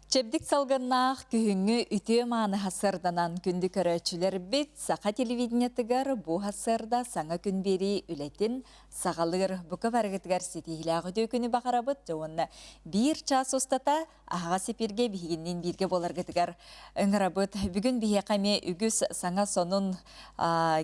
Чэбдик салгыннаах күһүҥҥү үтүө мааны сарданан күндү көрөөччүлэрбит саха телевидениетыгар бу сарда саҥа күн биэрии үлэтин саҕалыыр. Бука барыгытыгар ситиһиилээх үтүө күнү баҕарабыт уонна биир чаас устата аһаҕас эпиргэ биһигинниин бииргэ буоларгытыгар ыҥырабыт. Бүгүн биһиэхэ эмиэ үгүс саҥа сонун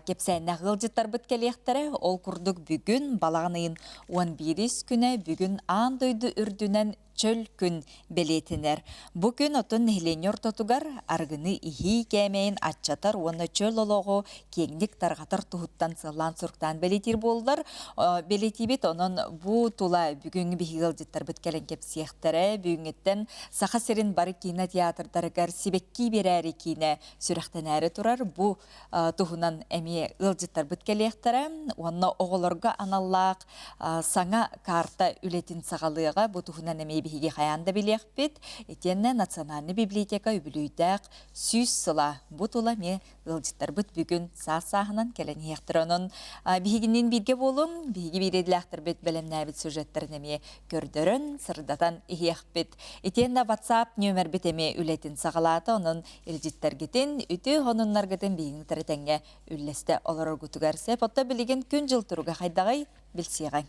кэпсээннээх ыалдьыттарбыт кэлиэхтэрэ. Ол курдук бүгүн балаҕан ыйын 11 күнэ бүгүн аан дойду үрдүнэн чөл күн бэлиэтэнэр. Бу күн оттон нэһилиэнньэ ортотугар арыгыны иһии кээмэйин аччатар уонна чөл олоҕу киэҥник тарҕатар туһуттан сыллаан-суруктаан бэлиэтиир буоллар, бэлиэтиибит. Онон бу тула бүгүҥҥү биһиги ыалдьыттарбыт кэлэн кэпсиэхтэрэ. Бүгүҥҥүттэн Саха сирин бары киинэ театрдарыгар сибэкки биэрээри киинэ сүрэхтэнээри турар. Бу туһунан эмиэ ыалдьыттарбыт кэлиэхтэрэ уонна оҕолорго аналлаах саҥа карта үлэтин саҕалыаҕа. Бу туһунан эмиэ биһиги хайаан да билиэхпит. Итиэннэ Национальнай библиотека үбүлүөйдээх 100 сыла бу тула эмиэ ыалдьыттарбыт бүгүн саас-сааһынан кэлэн иһиэхтэрэ. Онон биһигинниин бииргэ буолуҥ, биһиги биир идэлээхтэрбит бэлэмнээбит сюжеттарын эмиэ көрдөрөн, сырдатан иһиэхпит. Итиэннэ WhatsApp нүөмэрбит эмиэ үлэтин саҕалаата. Онон илдьиттэргитин, үтүө сонуннаргытын биһигини кытары тэҥҥэ үллэстэ олороргутугар сөп. Оттон билигин күн-дьыл туруга хайдаҕый билсиэҕиҥ.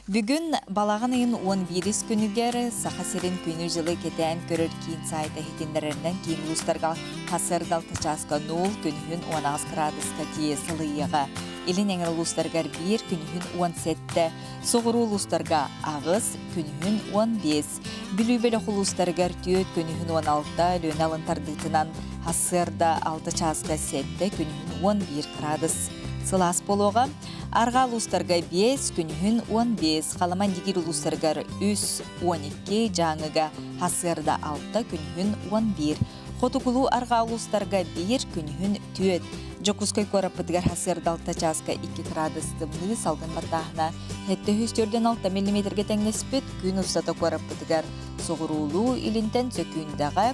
Бүгүн балаҕан ыйын 11 күнүгэр Саха сирин күнү-дьылы кэтээн көрөр киин сайта иһитиннэрэринэн киин улуустарга хасыарда алта чааска 0, күнүһүн 18 градуска тиийэ сылыйыаҕа. Илин эҥэр улуустарыгар биир, күнүһүн 17, соҕуруу улуустарга аҕыс, күнүһүн 15. Бүлүү бөлөх улуустарыгар түөрт күнүһүн 16, Өлүөнэ алын тардыытынан сарсыарда 6 чааска 7, күнүһүн 11 градус сылаас буолуоҕа. Арҕаа улуустарга 5, күнүһүн 15, Халыма-Индигиир улуустарыгар 3, 12, Дьааҥыга сарсыарда 6, күнүһүн 11, Хотугулуу арҕаа улуустарга 1, күнүһүн 4, Дьокуускай куораппытыгар сарсыарда 6 чааска 2 градус тымныы салгын баттааһына 746 миллиметргэ тэҥнэспит күн устата куораппытыгар соҕуруулуу илинтэн сөкүүндэҕэ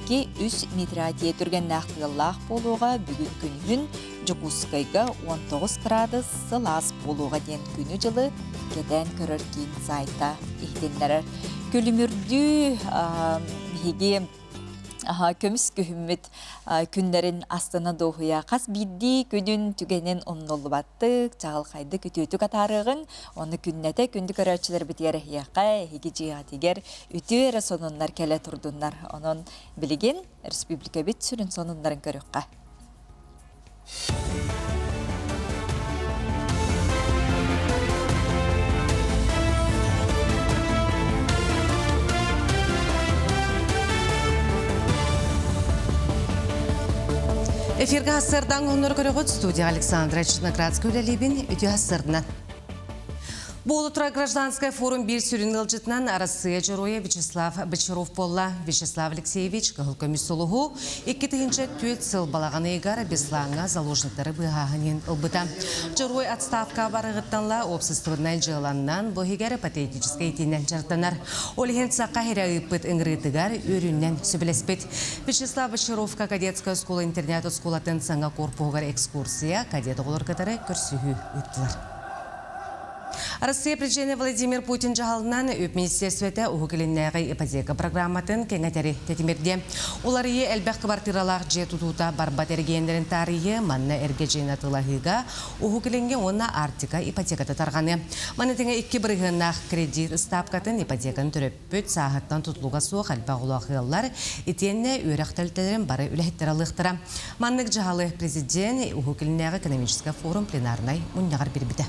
2-3 метра тиийэ түргэннээх тыаллаах буолуоҕа бүгүн күнүһүн Дьокуускайга 19 градус сылаас буолуоҕа диэн күнү-дьылы кэтээн көрөр киин сайта иһитиннэрэр. Күлүмүрдүү биһиги көмүс күһүммүт күннэрин астына дуоһуйа хас биирдии күнүн түгэнин умнуллубаттык, чаҕылхайдык үтүөтүк атаарыаҕыҥ. Ону күннэтэ күндү көрөөччүлэрбитигэр эһиэхэ, эһиги дьиэҕитигэр үтүө эрэ сонуннар кэлэ турдуннар. Онон билигин республикабыт сүрүн сонуннарын көрүөххэ. Эфиргэ сырдан оннор көрөҕүт студия Александра Черноградская үлэлиибин үтүө сырдынан. Буолу турар гражданскай форум биир сүрүн ыалдьытынан Арассыыйа Дьоруойа Вячеслав Бочаров буолла. Вячеслав Алексеевич кыһыл көмүс сулуһу 2004 сыл балаҕан ыйыгар Беслаҥҥа заложниктары быыһааһын иһин ылбыта. Дьоруой отставка барыгыттанла уопсастыбаннай дьыаланнан бу иһигэр патриотическай итиинэн дьарыктанар. Ол иһин саха сирэ ыыппыт ыҥырыытыгар үөрүүнэн сөбүлэспит. Вячеслав Бочаровка кадетская оскуола-интернат оскуолатын саҥа корпуһугар экскурсия кадет оҕолор кытары көрсүһүү ыыттылар. Россия президенэ Владимир Путин дьаһалынан Үп министиэристибэтэ Уһук Илиннээҕи ипотека программатын кэҥэтэри тэтимирдиэ. Уларыйыы элбэх кыбартыыралаах дьиэ тутуута барбат эрэгийиэннэрин таарыйыы, манна эргэ дьиэни атыылаһыыга Уһук Илиҥҥэ уонна Арктика ипотеката тарҕаныа. Маны тэҥэ икки бырыһыаннаах кредит ыстаапкатын ипотеканы төрөппүт сааһыттан тутулуга суох элбэх оҕолоох ыаллар итиэннэ үөрэх тэрилтэлэрин бары үлэһиттэрэ ылыахтара. Маннык дьаһалы президент Уһук Илиннээҕи экономическай форум пленарнай мунньаҕар биэрбитэ.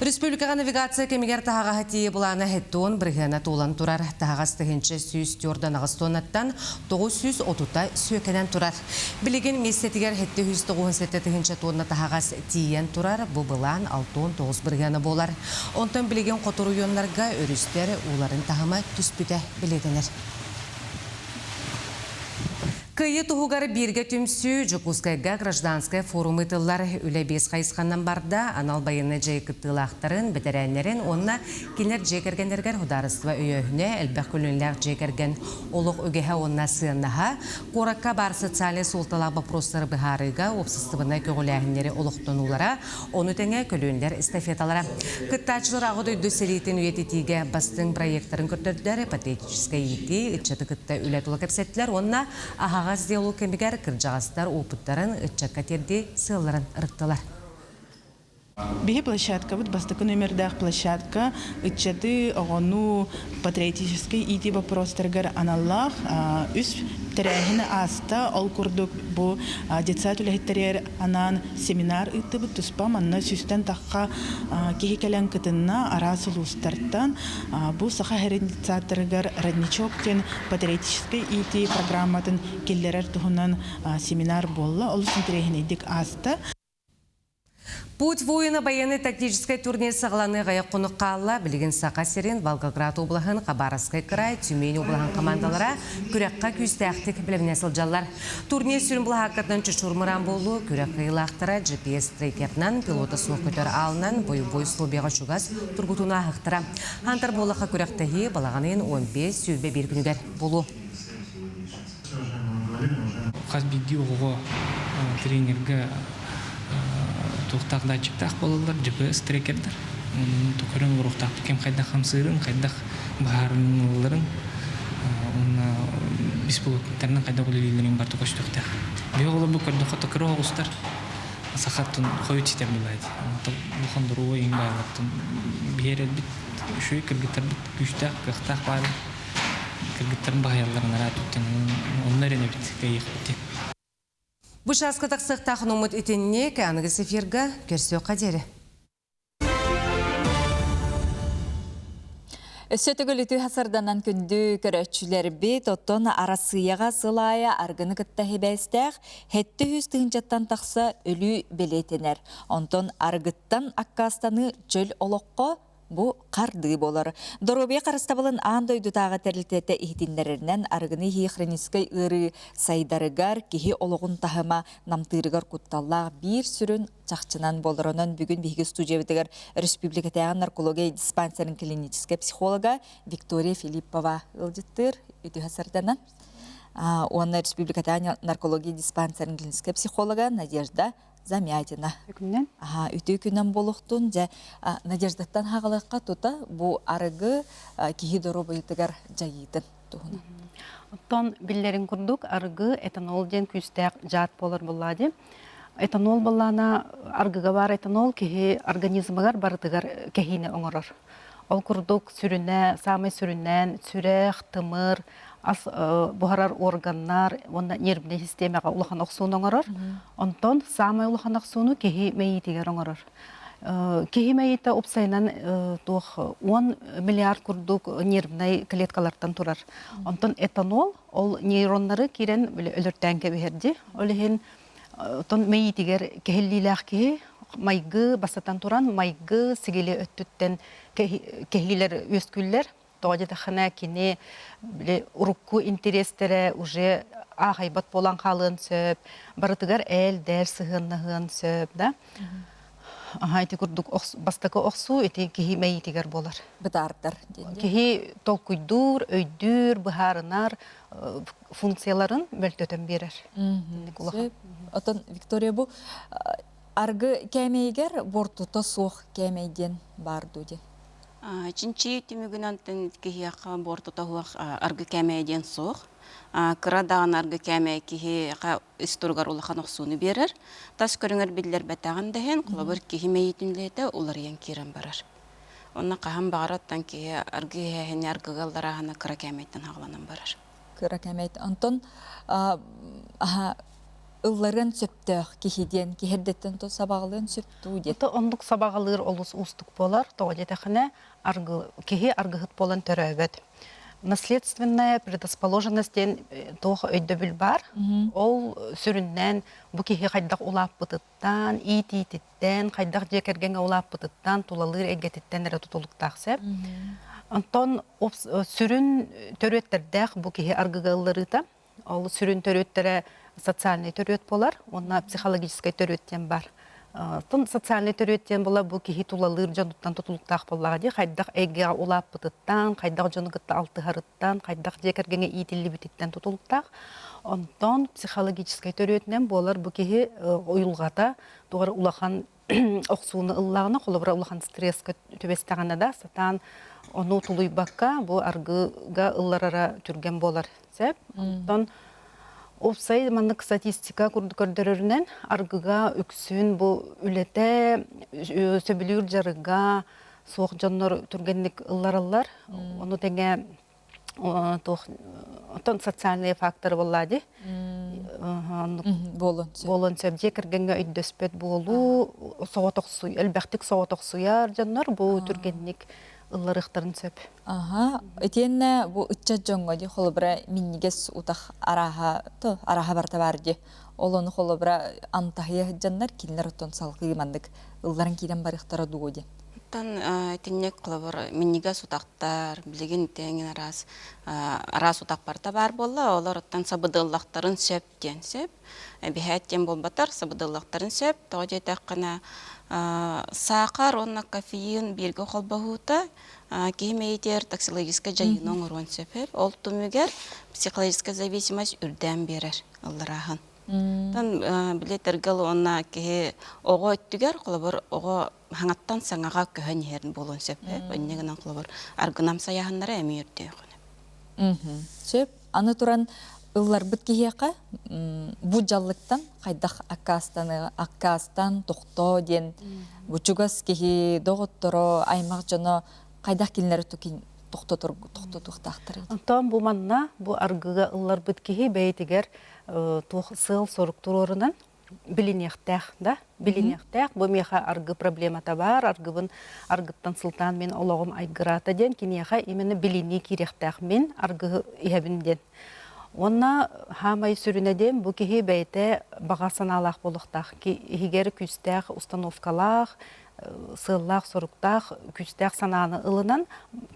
Республикаҕа навигация кэмигэр таһаҕаһы тиийэ былаана хеттон бырыһыана туолан турар. Таһаҕас 1148 тоннаттан 930 сүөкэнэн турар. Билигин миэстэтигэр 797 тыһыынча тонна таһаҕас тиийэн турар. Бу былаан 69 бырыһыана буолар. Онтон билигин хоту оройуоннарга өрүстэр ууларын таһыма түспүтэ бэлиэтэнэр. Кыайыы туһугар бииргэ түмсүү Дьокуускайга гражданскай форум ыытыллар. Үлэ биэс хайысханан барда. Анал байыаннай дьайыы кыттыылаахтарын, бэтэрээннэрин уонна кинилэр дьиэ кэргэннэригэр судаарыстыба өйөөһүнэ, элбэх көлүөнэлээх дьиэ кэргэн олох үгэһэ уонна сыаннаһа, куоракка баар социальнай суолталаах боппуруостары быһаарыыга уопсастыбаннай көҕүлээһиннэри олохтонуулара, ону тэҥэ көлүөнэлэр эстафеталара. Кыттааччылар Аҕа дойду сэриитин үйэтитиигэ бастыҥ проектарын көрдөрдүлэр, патриотическай иитии, ыччаты кытта үлэ тула кэпсэттилэр уонна аһаҕас диалог кэмигэр кырдьаҕастар уопуттарын ыччакка тиэрдии сыалларын ырыттылар. Биһи площадкабыт бастакы нүөмэрдээх площадка ыччаты, оҕону патриотическай иитии боппуруостарыгар аналлаах үс тэрээһин ааста. Ол курдук бу детсад үлэһиттэригэр анаан семинар ыыттыбыт туспа. Манна сүүстэн тахха киһи кэлэн кытынна араас улуустартан. Бу Саха сирин детсадтарыгар Родничок диэн патриотическай иитии программатын киллэрэр туһунан семинар буолла. Олус интэриэһинэйдик ааста. Путь воина военнай-тактическай турнир саҕаланыаҕа аҕыйах хонук хаалла. Билигин Саха сирин, Волгоград облаһын, Хабаровскай кыраай, Тюмень облаһын командалара күрэххэ күүстээхтик бэлэмнэнэ сылдьаллар. Турнир сүрүн былаһааккатынан чочур мыраан буолуо, күрэх кыайыылаахтара GPS-трекерынан, пилота суох көтөр аалынан бойобуой условияҕа чугас тургутууну ааһыахтара. Хантар буоллахха күрэхтэһии балаҕан ыйын 15-21 күнүгэр буолуо. Хас биирдии оҕоҕо тренергэ туохтаах датчиктаах буолаллар, GPS трекердэр. Көрөн олоруохтаахпыт ким хайдах хамсыырын, хайдах быһаарынылларын уонна беспилотниктарынан хайдах үлэлииллэрин барыта көстүөхтээх. Биһиги оҕолорбут көрдөххө кыра оҕустар сахаттан хойут ситэр буолаайт. Улахан доруобай иҥ баайлартан биһиэрэрбит үчүгэй кыргыттарбыт күүстээх, кыахтаах баайлар кыргыттарын баһыйалларын араат үттэн онно эрэнэбит кыайыахпыт диэн. Бу чааска тахсыахтаах номмут итинник аныгыс эфирга көрсүөххэ диэри. Өссө төгүл үтүө сарданан күндү көрөөччүлэрбит, оттон Арассыыйаҕа сыл аайы аргыны кытта хибээстээх 700 тыһыынчаттан тахса өлүү бэлиэтэнэр. Онтон аргыттан аккаастаныы чөл олоххо Бу хардыы буолар. Доруобуйа харыстабылын аан дойдутааҕы тэрилтэтэ иһитиннэрэринэн, арыгыны иһии хроническай ыарыы сайдарыгар, киһи олоҕун таһыма намтыырыгар кутталлаах биир сүрүн чахчынан буолар. Онон бүгүн биһиги студиябытыгар республикатааҕы наркология диспансерын клиническэй психолога Виктория Филиппова ыалдьыттыыр. Үтүө сарданан. Уонна республикатааҕы наркология диспансерын клиническэй психолога Надежда Замятина. Күннэн. Аха, үтүө күнэн буолуохтун. Дьэ, Надеждаттан хаҕалыахха тута бу арыгы киһи доруобуйатыгар дьайыытын туһунан. Оттон биллэрин курдук арыгы этанол диэн күүстээх дьаат буолар буоллаа дии. Этанол буоллаана аргыга баар этанол киһи организмыгар барытыгар кэһиини оҥорор. Ол курдук сүрүнэ, саамай сүрүннээн сүрэх, тымыр, ас буһарар органнар уонна нервнэй систиэмэҕэ улахан охсууну оҥорор. Онтон саамай улахан охсууну киһи мэйиитигэр оҥорор. Киһи мэйиитэ уопсайынан туох 10 миллиард курдук нервнэй клеткалартан турар. Онтон этанол ол нейроннары киирэн өлөртөөн кэбиһэр дии. Ол иһин оттон мэйиитигэр кэһиллиилээх киһи майгы бастатан туран майгы сигили өттүттэн кэһиилэр үөскүүллэр. Тоҕо диэтэххинэ кини били урукку интэриэстэрэ уже аахайбат буолан хаалыан сөп, барытыгар ээл-дээл сыһыаннаһыан сөп да. Аһа ити курдук бастакы охсуу ити киһи мэйиитигэр буолар. Бытаардар. Киһи толкуйдуур, өйдүүр, быһаарынар функцияларын мөлтөтөн биэрэр. Оттон Виктория бу аргы кээмэйигэр буортута суох кээмэй диэн баар дуу диэн? Чинчийии түмүгүнэн киһиэхэ буортута суох аргы кээмэйэ диэн суох. Кыра даҕаны аргы кээмэйэ киһиэхэ ис туругар улахан охсууну биэрэр. Тас көрүҥэр биллэрбэтэҕин да иһин, холобур, киһи мэйиитин үлэһитэ уларыйан киирэн барар. Онно хаһан баҕараттан киһи аргы иһээһини аргыга ылларааһына кыра кээмэйтэн хаҕаланан барар. Кыра кээмэйт. Онтон ылларыан сөптөөх киһи диэн киһи эрдэттэн то сабаҕалыан сөп дуу диэн. То оннук сабаҕалыыр олус уустук буолар. Тоҕо диэтэхинэ аргы, киһи аргыһыт буолан төрөөбөт. Наследственная предрасположенность диэн туох өйдөбүл баар. Ол сүрүннээн бу киһи хайдах улааппытыттан, иитиититтэн, хайдах дьиэ кэргэҥҥэ улааппытыттан, тулалыыр эйгэтиттэн эрэ тутулуктаах сөп. Онтон сүрүн төрүөттэрдээх бу киһи аргыга ылларыыта. Ол сүрүн төрүөттэрэ социальнай төрүөт буолар уонна психологическай төрүөт диэн бар. Тон социальнай төрүөт диэн була бу киһи тулалыыр дьонуттан тутулуктаах буоллаҕа дии. Хайдах эйгэҕэ улааппытыттан, хайдах дьону кытта алтыһарыттан, хайдах дьиэ кэргэҥҥэ иитиллибититтэн тутулуктаах. Онтон психологическай төрүөтүнэн буолар бу киһи уйулҕата туох эрэ улахан охсууну ыллаҕына, холобура улахан стресскэ түбэстэҕинэ да, сатаан ону тулуйбакка бу аргыга ылларара түргэн буолар сөп. Онтон уопсай маннык статистика курдук көрдөрөрүнэн аргыга үксүн бу үлэтэ, сөбүлүүр дьарыга суох дьоннор түргэнник ыллараллар. Ону тэҥэ туох оттон социальные факторы буоллаа дии буолуон сөп буолуон сөп дьиэ кэргэҥҥэ өйдөспөт буолуу соҕотохсуй элбэхтик соҕотохсуйар дьоннор бу түргэнник ылларыахтарын сөп Аха, итиэннэ бу ыччат дьоҥҥо дии холобура минньигэс утах арааһа то арааһа барыта баар дии. Ол ону холобура амтаһыйа сылдьаннар кинилэр оттон салгыы маннык ылларан киирэн барыахтара дуо диэн. Оттон итинник холобур минньигэс утахтар билигин тэҥин араас араас утах барыта баар буолла. Олор оттон сабыдыаллахтарын сөп диэн сөп. Биһээт диэн буолбатар, сабыдыаллахтарын сөп. Тоҕо диэтэххинэ саахар уонна кофеин бииргэ холбоһуута киһи мэйиитигэр токсикологическай дьайыыны оҥоруон сөп. Ол түмүгэр психологическая зависимость үрдээн биэрэр ылларааһын. Оттон били тэргэл уонна киһи оҕо өттүгэр, холобур, оҕо хаҥаттан саҥаҕа көһөн иһэр буолуон сөп. Инньэ гынан холобур аргынам сайаһыннара эмиэ үрдүөх. Сөп. Аны туран ылларбыт киһиэхэ бу дьаллыктан хайдах аккаастаны аккаастан тохтоо диэн бу чугас киһи доҕотторо аймах дьоно хайдах кинилэри тохтотор тохтотуохтаахтарый? Онтон бу манна бу аргыга ылларбыт киһи бэйэтигэр туох сыал-сорук туруорунан билиниэхтээх да билиниэхтээх бу миэхэ аргы проблемата баар аргыбын аргыттан сылтаан мин олоҕум айгыраата диэн киниэхэ именно билинии киириэхтээх мин аргыһы иһэбин диэн уонна хаамай сүрүнэ диэн бу киһи бэйэтэ баҕа санаалаах буолуохтаах иһигэр күүстээх установкалаах сыаллаах-соруктаах күүстээх санааны ылынан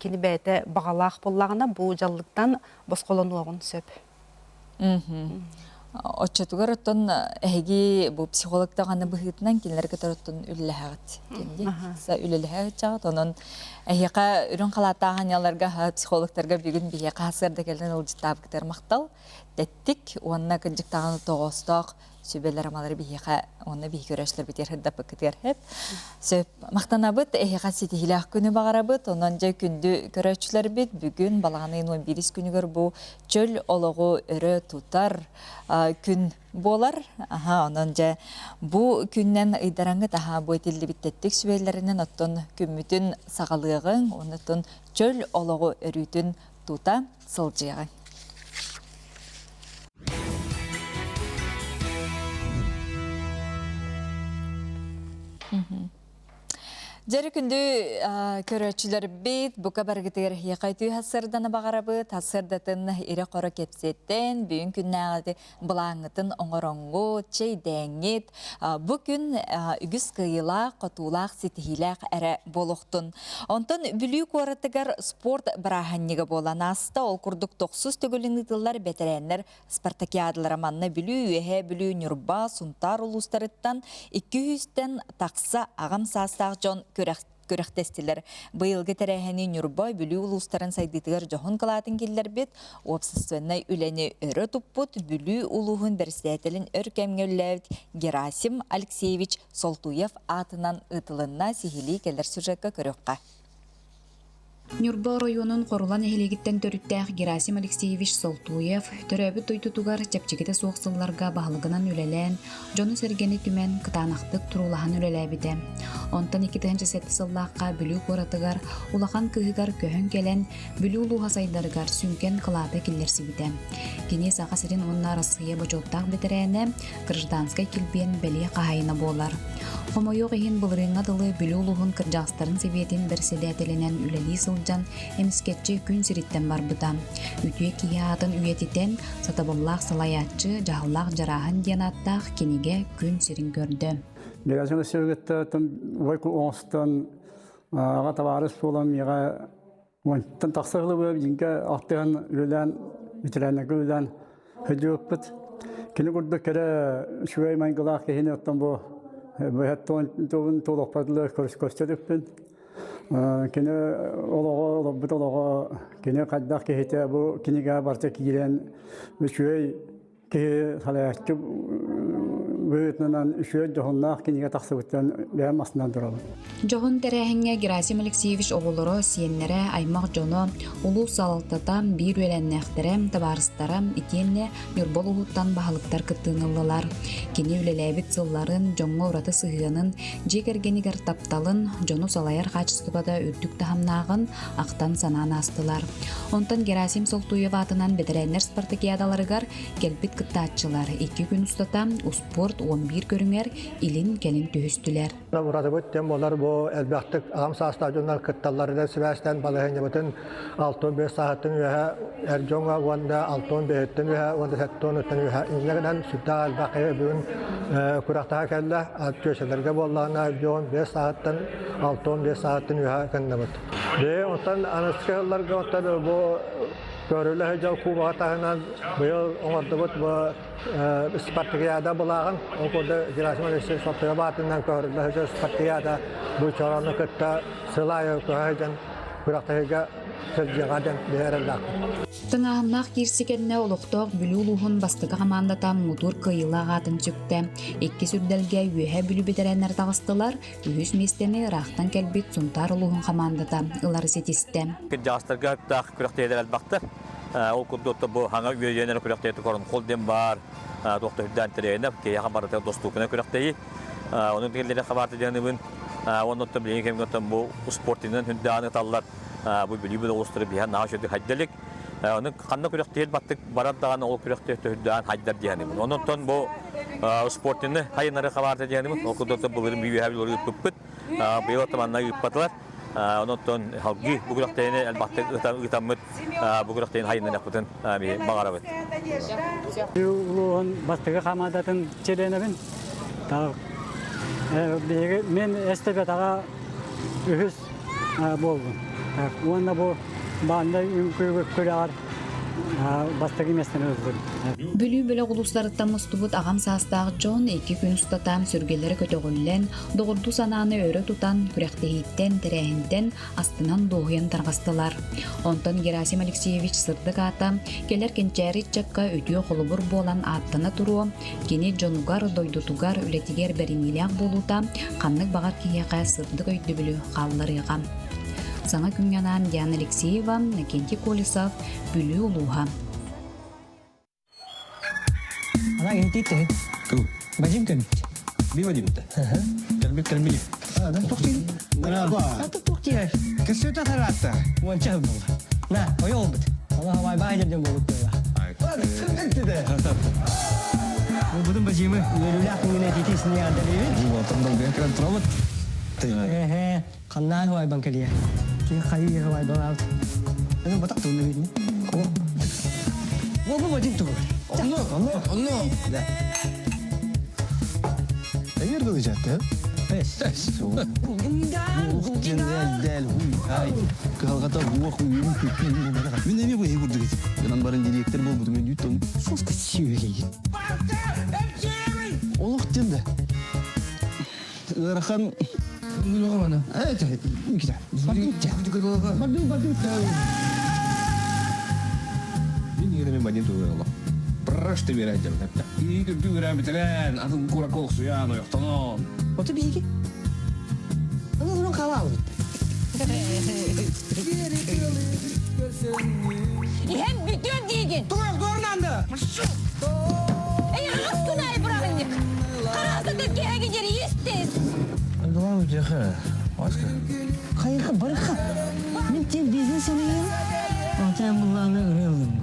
кини бэйэтэ баҕалаах буоллаҕына бу дьаллыктан босхолонуоҕун сөп. Оччотугар оттон эһиги бу психолог даҕаны быһыытынан кинилэр кытары оттон үлэлэһэҕит диэн үлэлэһэ сылдьаҕыт. Онон эһиэхэ үрүҥ халааттаах анньаларга психологтарга бүгүн биһиэхэ сарсыарда кэлэн ыалдьыттаабыккытыгар махтал. Тэттик уонна кырдьыктааҕы тоҕоостоох сүбэлэр-амалары биһиэхэ уонна биһиги көрөөччүлэрбитигэр сырдаппыккытыгар сөп. Сөп. Махтанабыт, эһиэхэ ситиһиилээх күнү баҕарабыт. Онон дьэ күндү көрөөччүлэрбит бүгүн балаҕан ыйын 11 күнүгэр бу чөл олоҕу өрө тутар күн буолар. Аха, онон дьэ бу күннэн ыйдараҥҥыт аха бу этиллибит тэттик сүбэлэринэн оттон күммүтүн саҕалыаҕыҥ, оннуттан чөл олоҕу өрүүтүн тута сылдьыаҕыҥ. Дьэри күндү көрөөччүлэрбит, бука барыгытыгар эһиэхэ үтүө сарсыарданы баҕарабыт. Сарсыардатын ирэ-хоро кэпсэттэн, бүгүн күннээҕи былааҥҥытын оҥороҥҥут, чэйдээҥҥит. Бу күн үгүс кыайыылаах, хотуулаах, ситиһиилээх эрэ буолуохтун. Онтон Бүлүү куоратыгар спорт бырааһынньыга буолан ааста. Ол курдук тохсус төгүлүн ыытыллар бэтэрээннэр спартакиадалара манна Бүлүү, Үөһээ Бүлүү, Ньурба, Сунтаар улуустарыттан 200-тэн тахса аҕам саастаах дьон күрэх күрэхтэстилэр. Быйылгы тэрээһини Ньурба, Бүлүү улуустарын сайдыытыгар дьоһун кылаатын киллэрбит, уопсастыбаннай үлэни өрө туппут Бүлүү улууһун бэрэссэдээтэлин өр кэмҥэ үлэлээбит Герасим Алексеевич Солтуев аатынан ыытылынна. Сиһилии кэлэр сюжекка көрүөххэ. Ньурба оройуонун Хорула нэһилиэгиттэн төрүттээх Герасим Алексеевич Солтуев төрөөбүт дойдутугар чэпчэкитэ суох сылларга баһылыгынан үлэлээн, дьону-сэргэни түмэн, кытаанахтык туруулаһан үлэлээбитэ. Онтон 2007 сыллаахха Бүлүү куоратыгар улахан кыыһыгар көһөн кэлэн, Бүлүү улууһа сайдарыгар сүҥкэн кылааты киллэрсибитэ. Кини Саха сирин уонна Арассыыйа бочуоттаах бэтэрээнэ, гражданскай килбиэн бэлиэ хаһаайына буолар. Хомойуох иһин былырыыҥҥа дылы Бүлүү улууһун кырдьаҕастарын сэбиэтин бэрэссэдээтэлинэн үлэлии сылдьан эмискэччи күн сириттэн барбыта. Үтүө киһи аатын үйэтитэн, сатабыллаах салайааччы, дьаһаллаах Дьарааһын диэн ааттаах кинигэ күн сирин көрдө. Герасим Васильевичтан вайку оҥостон аҕа табаарыс буолан миэхэ уонтан тахса сылы быһа биһиги алтыһан үлэлээн ветераннарга үлэлээн. Сылдьыбыппыт. Кини курдук кэрэ үчүгэй майгылаах киһини оттон бу быһаттон тугун туолуохпатылар көрсө Кини олоҕо олорбут олоҕо кини хайдах киһитэ бу кинигэ барыта киирэн үчүгэй киһи салайааччы быһыытынан үчүгэй дьоһуннаах кинигэ тахсыбыттан бэйэм астынан турабын. Дьоһун тэрээһиҥҥэ Герасим Алексеевич оҕолоро, сиэннэрэ, аймах дьоно, улуус салалтата, биир үөлээннээхтэрэ, табаарыстара итиэннэ Ньурба улууһуттан баһылыктар кыттыыны ыллылар. Кини үлэлээбит сылларын, дьоҥҥо ураты сыһыанын, дьиэ кэргэнигэр тапталын, дьону салайар хаачыстыбата үрдүк таһымнааҕын ахтан-санаан аастылар. Онтон Герасим Солтуев аатынан бэтэрээннэр спартакиадаларыгар кэлбит кыттааччылар икки күн устата успуорт 11 көрүҥэр илин-кэлин түһүстүлэр. Уратыбыт диэн буолар бу элбэхтик аҕам саастаах дьоннор кытталларынан сибээстээн балаһыанньабытын 65 сааһыттан үөһэ эр дьоҥҥо уонна 65-тэн үөһэ уонна 70-тан үөһэ инньэ гынан сүрдээх элбэх киһи бүгүн күрэхтэһэ кэллэ. Түөсэлэргэ буоллаҕына 55 сааһыттан 65 сааһыттан үөһэ кыннабыт. Бэйэ оттон аныгыскы сылларга оттон бу көрүлэ сылдьар кубога таһынан быйыл оҥордубут бу Спартакиада былааҕын ол курдук Герасим Алексеевич Соттуга баатынан көһөрүллэ сылдьар Спартакиада бу чорону кытта сыл аайы көһө сылдьан күрэхтэһиигэ сылдьыаҕа диэн биһи эрэллээхпит. Тыҥааһыннаах киирси кэннэ олохтоох Бүлүү улууһун бастакы хамаандата муҥутуур кыайыылаах аатын сүктэ. Иккис үрдэлгэ Үөһээ Бүлүү бэтэрээннэрэ таҕыстылар, үһүс миэстэни ыраахтан кэлбит Сунтаар улууһун хамаандата ылары ситистэ. Кырдьаҕастарга ыттаах күрэхтэһиилэр элбэхтэр. Ол курдук бу хаҥа үөйэнэр күрэхтэһии Коронхол диэн баар туох да үрдээн тэрээһинэ киһиэхэ барыта доступнай күрэхтэһии. Онон тигиллэрэ хабаарты диэнибин уонна оттон билиҥҥи кэмҥэ оттон бу спортинан хүндээн ыталлар бу Бүлүү бөлөҕүстэрэ биһэн наһаа үчүгэй хайда илик. Ону ханна күрэхтэһиил баттык барар даҕаны ол күрэхтэһии төһүрдээн хайдар диэнибин. Онон бу спортины хайынары хабаарты диэнибин. Ол курдук былырын үөһэ бүлүү ыыппыппыт. Быйыл оттон манна ыыппатылар. Онон салгыы бу күрэхтэһиини элбэхтик ыытаммыт бу күрэхтэһиини хайыннарыахпытын баҕарабыт. Улууһун бастакы хамаандатын чилиэнэбин. Биһиги мен эстафетаҕа үһүс буоллум. Уонна бу баанда үҥкүү күрэҕэр бастакы миэстэни ыллым. Бүлүү бөлөх улуустарыттан мустубут аҕам саастаах дьон икки күн устата сүргэлэрэ көтөҕүллэн, доҕордуу санааны өрө тутан, күрэхтэһииттэн, тэрээһинтэн астынан-дуоһуйан тарҕастылар. Онтон Герасим Алексеевич сырдык аата кэлэр кэнчээри ыччакка үтүө холобур буолан ааттана туруо, кини дьонугар, дойдутугар, үлэтигэр бэриниилээх буолуута ханнык баҕар киһиэхэ сырдык өйдөбүлү хаалларыаҕа. Саҥа күҥҥэ анаан Диана Алексеева, Иннокентий Колесов, Бүлүү улууһа. Она иһитииттэһин. Кыл. Бадим кэлбит. Би Вадимта. Кэлбит кэлбит. А, да туох диир? Да туох диир? Кэсөтө таратта. Уонча буолла. На, ойо олбут. Ала хавай баай дем болуп койла. Бу бажимы үөрүүлээх күҥҥүнэ титисини ардалыыбын. Бу долгуйан кэлэн турабыт. Эһэ, ханнаан хуайбан кэлиэ. Ки хайы хуай балаабыт. Аны батак тугунна битни. Бу бу бажим тугу. Онно, онно, онно. Да. Эгер кылычатты. Пес. Пес. Дел, ай. Кыһалҕата буох үйүм күппүн Мин эми бу курдук этим. Гынан барын директор болбутум өйдүүт Соска сүүрей. Олох диэн да. Ыарахан Баду, баду. Мин иһинэ Вадим тугуйалла. Прашты берәйтем. И күрдү гөрән битерен, атын курак олсуян, ойохтонон. Ото биһиги. Аны урун халал. Иһэн бүтүөн диигин. Тугуй горнанды. Эй, ас күнай бырағынник. Қарасыды кеге жері естес. Главное тихо. Оска. Хайыха барыха. Мен тем бизнес алайын. Алтан булланы ырылым.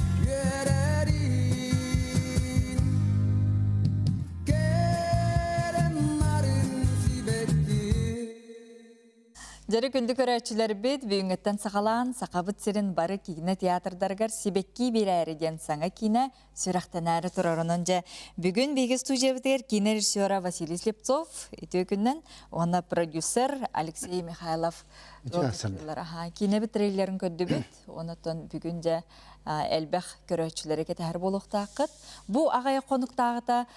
Дьэрэ күндү көрөөччүлэрбит, бүгүҥҥүттэн саҕалаан Сахабыт сирин бары киинэ театрдарыгар сибэкки биэрээри диэн саҥа киинэ сүрэхтэнээри турар. Онон дьэ бүгүн биһиги студиябытыгар киинэ режиссера Василий Слепцов үтүө күннэн уонна продюсер Алексей Михайлов киинэбит трейлерин көрдүбүт. Онон бүгүн дьэ элбэх көрөөччүлэри кэтэһэр буолуохтааххыт. Бу аҕыйах хонуктааҕыта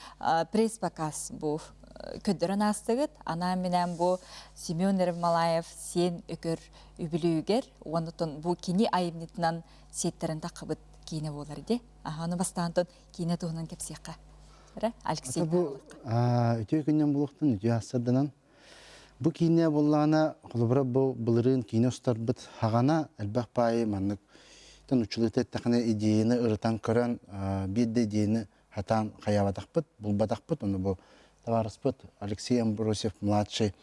пресс-показ бу көрдөрөн аастыгыт. Анаан-минээн бу Семен Ермолаев сиэн өкөр үбүлүүгэр уонна бу кини айымньытынан сиэттэрин таххыбыт киинэ буолар ди. Аха, бастаантон киинэ туһунан кэпсиэххэ. Алексей Бу үтүө күннэн булуохтун, үтүө ассарданан. Бу киинэ буоллаҕына, холобура бу былырыын киинэ устарбыт хаҕана элбэх паайы маннык тан учулута эттэхинэ идеяны ырытан көрөн биир да идеяны хатаан хайаабатахпыт, булбатахпыт. Ону бу табаарыспыт Алексей Амбросьев младший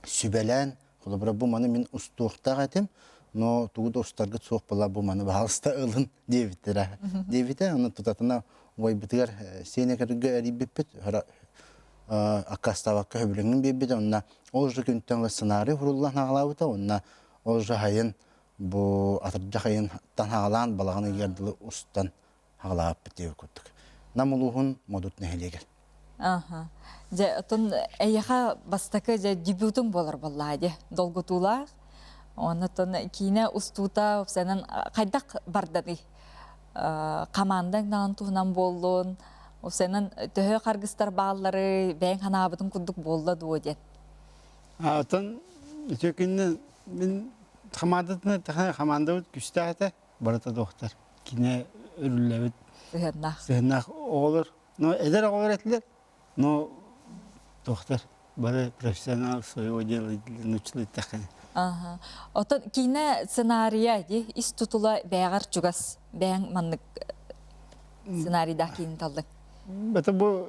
сүбэлээн, холобура бу маны мин устуохтаах этим, но тугу да устаргыт суох буолла бу маны баһаалыста ылын диэбиттэрэ. Диэбитэ, ону тутатына убайбытыгар сиэнэ көргө эрийбиппит, аккаастаабакка сөбүлэҥин биэрбитэ, онно ол же күнтэн сценарий хуруллан хаалаабыта, онно ол же хайын бу атырдьах айын хаалаан балаҕан ыйыгар дылы устан хаалаабыппыт диэбит курдук. Нам улууһун Модут нэһилиэгэр. Аха. Дьэ, отон эйиэхэ бастакы дьэ дебютуҥ буолар буоллаа дии. Долгутуулаах. Оннотон киинэ устуута уопсайынан хайдах барданый? Хамаандаҥ даҕаны туһунан буоллун, уопсайынан төһө харгыстар бааллары бэйэҥ санаабытыҥ курдук буолла дуо диэн. Отон үтүө күннэн мин хамаандатына хамаандабыт күүстээх этэ. Барыта доктор. Кине өрүллэбит. Сыһыаннаах. Сыһыаннаах оҕолор. Но эдэр оҕолор этилэр. Но доктор бары профессионал своего дела научилась Ага. Отон киинэ сценарийа ди ис тутула бэйэҕэр чугас бэйэҥ маннык сценарийдаах киинин таллыҥ. Это бу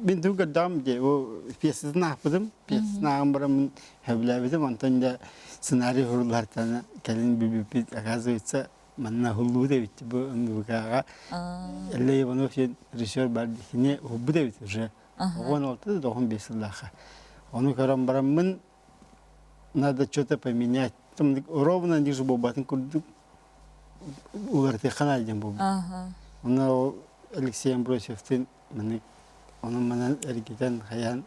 мин тугу көрдөҕүм дии бу пьесатын аахпытым пьесатын ааҕан баран сөбүлээбитим онтон дьэ сценарий суруллартан кэлин билбиппит оказывается манна уһуллубут эбит бу НВК-ҕа Эллэй Иванов диэн режиссер бар кини уһулбут эбит уже 16 да 15 сыллаахха ону көрөн бараммын надо что-то поменять там ровно ниже буолбатын курдук уларытыахха наада диэн буолбут онно Алексей Амбросьевтыын маннык онон-манан эргитэн хайаан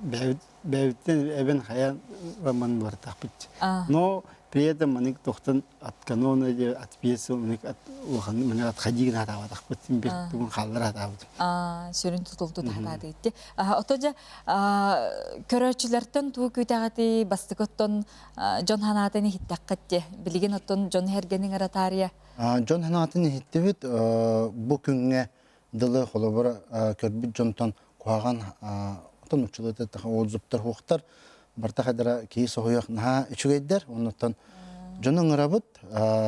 бэйэбиттэн эбэн хайаан роман уларытахпыт но при этом маннык тохтон от канона от пьесы маннык от улахан маннык отходи гына атаабатахпыт бир тугун хааллара атаабытым сүрүн тутулту таһаатааты итти ото дьэ көрөөччүлэртэн туу күүтэҕити бастакы оттон дьон ханаатын иһиттэххит де билигин оттон дьон эргэнин ыратаарыйа Дьон санаатын иһиттибит. Бу күҥҥэ дылы холобура көрбүт дьонтон куһаҕан отон учулута отзывтар хуохтар барта хадара киһи соһуйах наһаа үчүгэйдэр. Оннуттан дьону ыҥырабыт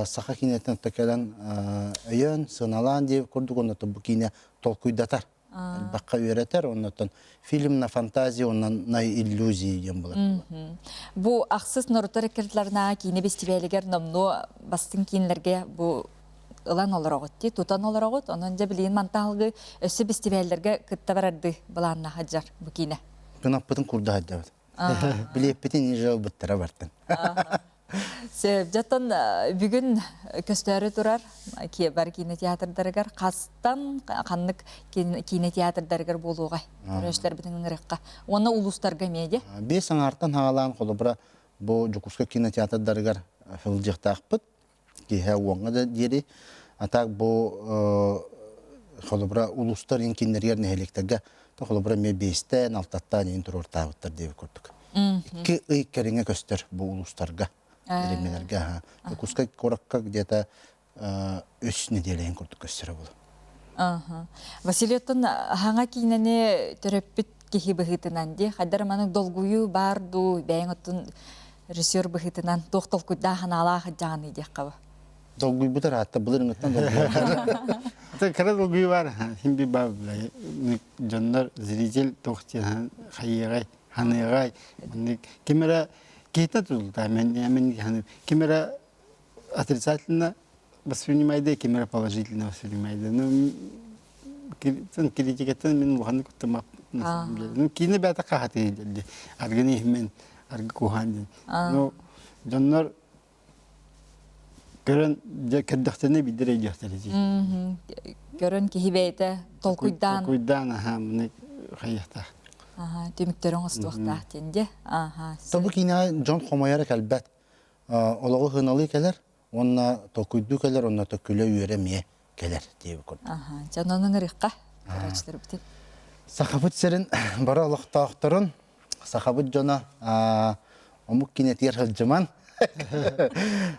саха киинэтин кэлэн өйөөн сыаналаан диэбит курдук оннуттан бу киинэ толкуйдатар. Элбэххэ үөрэтэр, оннуттан фильм на фантазии уонна на иллюзии диэн буолар. Бу ахсыс норуттар иккардыларынааҕы киинэ бэстибээлигэр номнуо бастыҥ киинэлэргэ бу ылан олороҕут дии, тутан олороҕут. Онон дьэ билигин мантаалгы өссө бэстибээллэргэ кытта барарды былаанна сылдьар бу киинэ. Кынаппытын курда сылдьабыт. Билиэппитин ниже ылбыттара бартын. Сөп. Дьоттон бүгүн көстөөрү турар бар кинотеатрдарыгар хастан ханнык кинотеатрдарыгар буолуоҕай? Көрөөччүлэрбитин ыҥырыахха. Уонна улуустарга эмиэ дии. Биэс аҥаартан хаалаан холобура бу Дьокуускай кинотеатрдарыгар сылдьыахтаахпыт. Киэһэ уоҥҥа да диэри. А так бу холобура улуустар инкиннэригэр нэһилиэктэргэ холобура эмиэ биэстэн, алтаттаан иин туруортаабыттар диэбит курдук. Икки ый кэриҥэ көстөр бу улуустарга, дэриэбинэлэргэ. Дьокуускай куоракка где-то үс нэдиэлэйин курдук көстөрө буолуо. Василий оттон хаҥа киинэни төрөппүт киһи быһыытынан дии, хайдар маннык долгуйуу баар дуу, бэйэҥ оттон режиссер быһыытынан туох толкуйдаах санаалаах дьаҕаный диэххэ ба? Долгуйбут ыраатта, былырыҥҥыттан долгуйбут. Кыра долгуйуу баар, син бир баар дьоннор зритель туох диэн хайыаҕай ханыаҕай маннык ким эрэ киһитэ тутулта мен мен ким эрэ отрицательно воспринимайды ким эрэ положительно воспринимайды ну критикаттан мин улаханнык куттамап ну киинэ бэйэтэ хаһатыы дии аргын иһимин. аргы куһаан диэн. Ну, дьоннор көрөн дьэ кэрдэхтэринэ биирдэр өйдүөхтэрэ дии. Көрөн киһи бэйэтэ толкуйдаан. Толкуйдаан аһаа маны хайыахтаах. Аха, түмүктэрин оҥостуохтаах диэн дьэ. Аха. Бу киинэҕэ дьон хомойоро кэлбэт. Олоҕу сыаналыы кэлэр уонна толкуйдуу кэлэр уонна төкүлэ-үөрэ эмиэ кэлэр диэбит курдук. Аха, дьон онон ырыхха. Көрөөччүлэрбитин. Сахабыт сирин бары олохтоохторун, сахабыт дьоно омук киинэтигэр сылдьыман,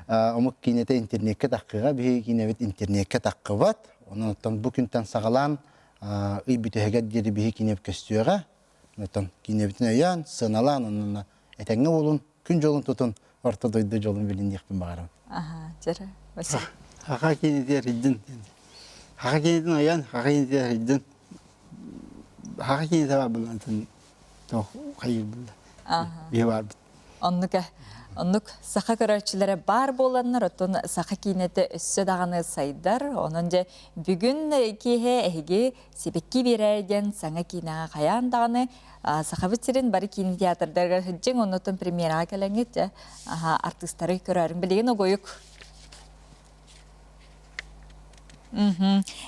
омук киинэтэ интернеккэ таххыга, биһиги киинэбит интернеккэ таххыбат. Онон оттон бу күнтэн саҕалаан ый бүтэһигэр диэри биһиги киинэбит көстүөҕэ. Оттон киинэбитин өйөөн, сыаналаан, онон этэҥҥэ буолун, күн дьолун тутун, орто дойду дьолун билин диэхпин баҕарабын. Аха, дьэрэ, Василий. Хаха киинэтигэр сылдьын. Хаха киинэтин ойон, хаха киинэтигэр сылдьын. Хаха киинэтэ бар булан тоох хайыр булла. Биһи барбыт. Оннук оннук саха көрөөччүлэрэ баар буоланнар, оттон саха киинэтэ өссө даҕаны сайдар. Онон дьэ бүгүн киэһэ эһиги сибэкки биэрээр диэн саҥа киинэҕэ хайаан даҕаны Сахабыт сирин бары киин театрдарыгар сылдьыҥ, оннуттан премьераҕа кэлэҥҥит дьэ артыыстары көрөөрүҥ. Билигин угуйук.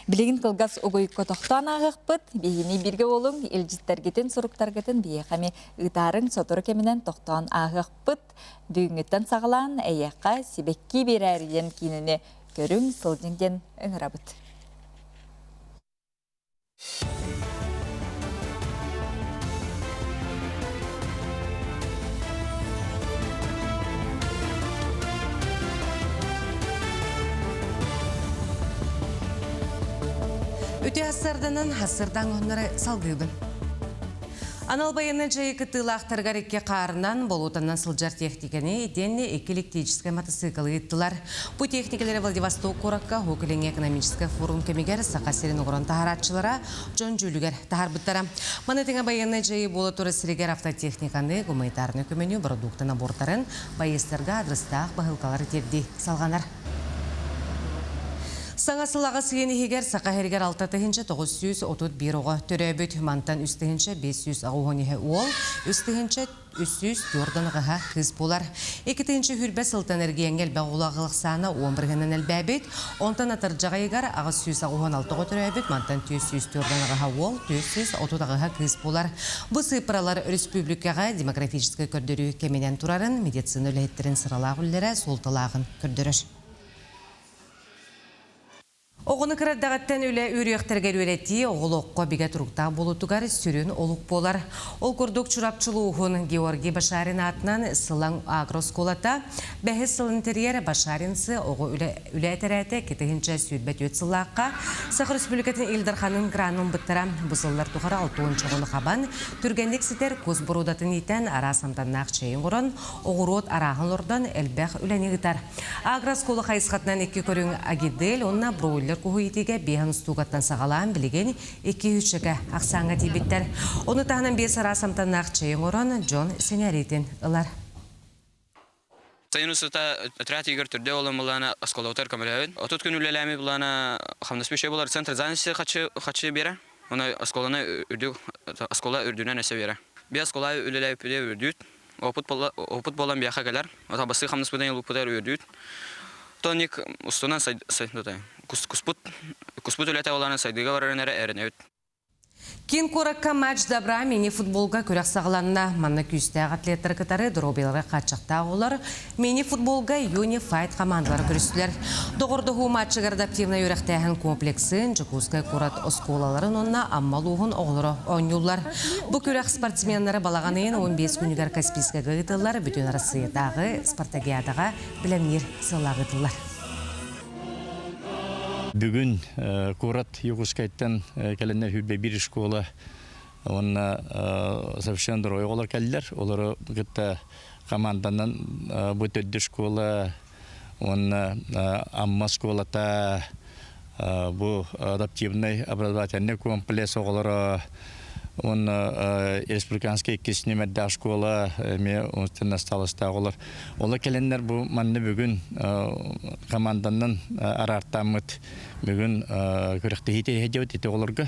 Билигин кылгас угуйукка тохтоон ааһыахпыт. Биһини бииргэ буолуҥ, илдьиттэргитин, суруктаргытын биһиэхэ эмиэ ыытаарыҥ, сотору кэминэн тохтоон ааһыахпыт. Бүгүҥҥүттэн саҕалаан эйиэхэ сибэкки биэрээри диэн киинэни көрүҥ, сылдьыҥ диэн ыҥырабыт. Үтүө ассарданан ассардаан оһоннору салгыыбын. Анал байыаннай дьайыы кыттыылаахтарыгар икки хаарынан, болуотанан сылдьар техниканы итиэннэ икки электрическэй матасыыкалы ыыттылар. Бу техникалары Владивосток куоракка Уһук Илиҥҥи экономическай форум кэмигэр Саха сирин оҥорон таһаарааччылара дьон дьүүлүгэр таһаарбыттара. Маны тэҥэ байыаннай дьайыы буола турар сиригэр автотехниканы, гуманитарнай көмөнү, бородуукта набордарын, байыастарга адрестаах баһыылкалары тиэрдии салҕанар. Саҥа сыл аҕыс ыйын иһигэр Саха сиригэр 6931 оҕо төрөөбүт. Мантан 3580 иһэ уол, 3304 аҕаһа кыыс буолар. 2 сүүс сылтан эргиэҥҥэ элбэх оҕолоох ахсаана 10 бырыһынан элбээбит. Онтон атырдьах ыйыгар 886 оҕо төрөөбүт, мантан 404 аҕаһа уол, 430 аҕаһа кыыс буолар. Бу сыыппаралар өрөспүүбүлүкэҕэ демографическай көрдөрүү кэминэн турарын, медицина үлэһиттэрин сыралаах үлэлэрэ суолталааҕын көрдөрөр. Оҕону кыра эрдэҕиттэн үлэ үөрүйэхтэригэр үөрэтии оҕолооххо бигэ туруктаах буолуутугар сүрүн олук буолар. Ол курдук Чурапчы улууһун Георгий Башарин аатынан Сылаҥ агрооскуолата бэһис сылын тэрийэр Башаринцы оҕо үлэ, үлэ этэрээтэ 2024 сыллаахха Саха Республикатын Ил Дарханын гранын ылбыттара. Бу сыллар тухары 60 оҕону хабан, түргэнник ситэр кус боруодатын иитэн, араас амтаннаах чэйи оҥорон, оҕуруот арааһын олордон элбэх үлэни ыытар. Агрооскуола хайысхатынан икки көрүҥ агидель уонна бройлер куһу иитиигэ биэһэн устуугаттан саҕалаан билигин 200 ахсааҥҥа тиийбиттэр. Ону таһынан биэс араас амтаннаах чэй оҥорон дьон сэҥээриитин ылар. Сайын устата отряд игр түрдэ болан булана осколоутар көмөлөбүн. 30 күн үлэлээми булана хамнаспы үшө болар центр занятости хачы хачы бере. Оны осколаны үрдүк оскола үрдүнэн өсө бере. Би оскола үлэлээппиде үрдүт. Опыт бола опыт болан биэхэ кэлэр. Ота бастыы хамнаспытын ылыппытар үрдүт. Тоник устунан куспут куспут үлэтэ болан сайдыга барарын эрэ эрэнэбит. Киин куоракка «Матч добра» мини-футболга күрэх саҕаланна. Манна күүстээх атлеттары кытары доруобуйалара хааччахтаах оҕолор мини-футболга Юни-Файт хамаандалара көрүстүлэр. Доҕордоһуу матчыгар адаптивнай үөрэхтээһин комплексын, Дьокуускай куорат оскуолаларын уонна Амма улууһун оҕолоро оонньууллар. Бу күрэх спортсменнары балаҕан ыйын 15 күнүгэр Каспийскайга ыытыллар Бүтүн Арассыыйатааҕы спартакиадаҕа бэлэмниир сыаллаах ыытыллар. Бүгүн куорат Якутскайтан кэлэннэр хүрбэ биир школа уонна совершенно здоровый оҕолор кэллэр. Олору кытта команданан бу төрдү школа уонна Амма школата бу адаптивный образовательный комплекс оҕолоро уонна республиканский иккис нүмердээх школа эмиэ насталыстаах олор. Ола кэлэннэр бу манна бүгүн команданан араартааммыт бүгүн күрэхтэһии тэһэдьэбит ити оҕолорго.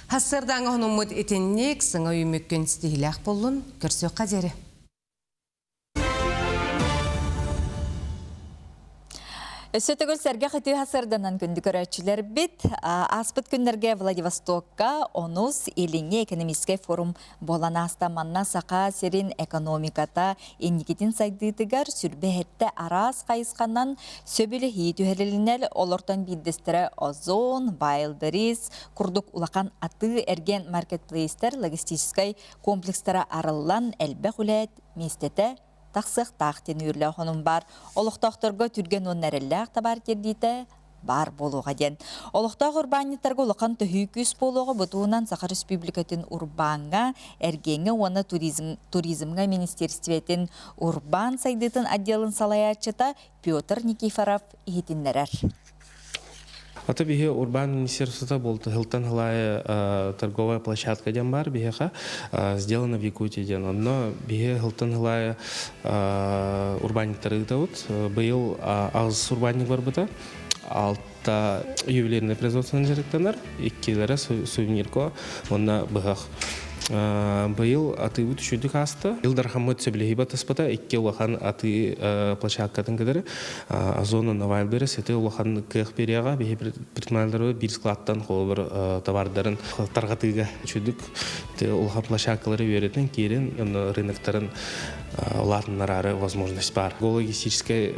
Хассырдааҥы хонуммут итинник саҥа үүммүккүн ситиһиилээх буоллун, көрсүөххэ диэри. Өссө төгүл сэргэх үтүө сырданан күндү көрөөччүлэрбит. Ааспыт күннэргэ Владивостокка онус Илиҥҥи экономическай форум буолан ааста. Манна Саха сирин экономиката инникитин сайдыытыгар сүрбэһэттэ араас хайысханан сөбүлэһии түһэрилинэр. Олортон биирдэстэрэ Озон, Wildberries курдук улахан атыы-эргиэн маркетплейстэр логистическай комплекстара арыллан элбэх үлэһит миэстэтэ тахсыахтаах диэн үөрүүлээх онум баар. Олохтоохторго түргэн уонна эрэллээх табаар тиэрдиитэ баар буолуоҕа диэн. Олохтоох урбаанньыттарга улахан төһүү күүс буолуоҕа бу туһунан Саха Республикатын урбааҥҥа, эргиэҥҥэ уонна туризм, туризмҥа министиэристибэтин урбаан сайдыытын отделын салайааччыта Петр Никифоров иһитиннэрэр. Ата биһи урбаан министерствота буолта сылтан сылаайы торговая площадка диэн баар биһиэхэ сделано в Якутии диэн. Онно биһи сылтан сылаайы урбаанньыктары ыытабыт. Быйыл аҕыс урбаанньык барбыта. Алта ювелирный производствонан дьарыктанар, иккилэрэ сувенирко уонна быһах. Быйыл атыыбыт үчүгдүк ааста. Ил Дархаммыт сөбүлэһии батыспыта икки улахан атыы площадкатын кытары Озона Wildberries ити улахан кыах биэриэҕэ. Биһи предпринимателлэрбит биир складтан холобур товардарын тарҕатыыга үчүгдүк улахан площадкалары үөрэтэн киирэн рыноктарын улаатыннараары возможность баар. Логистическай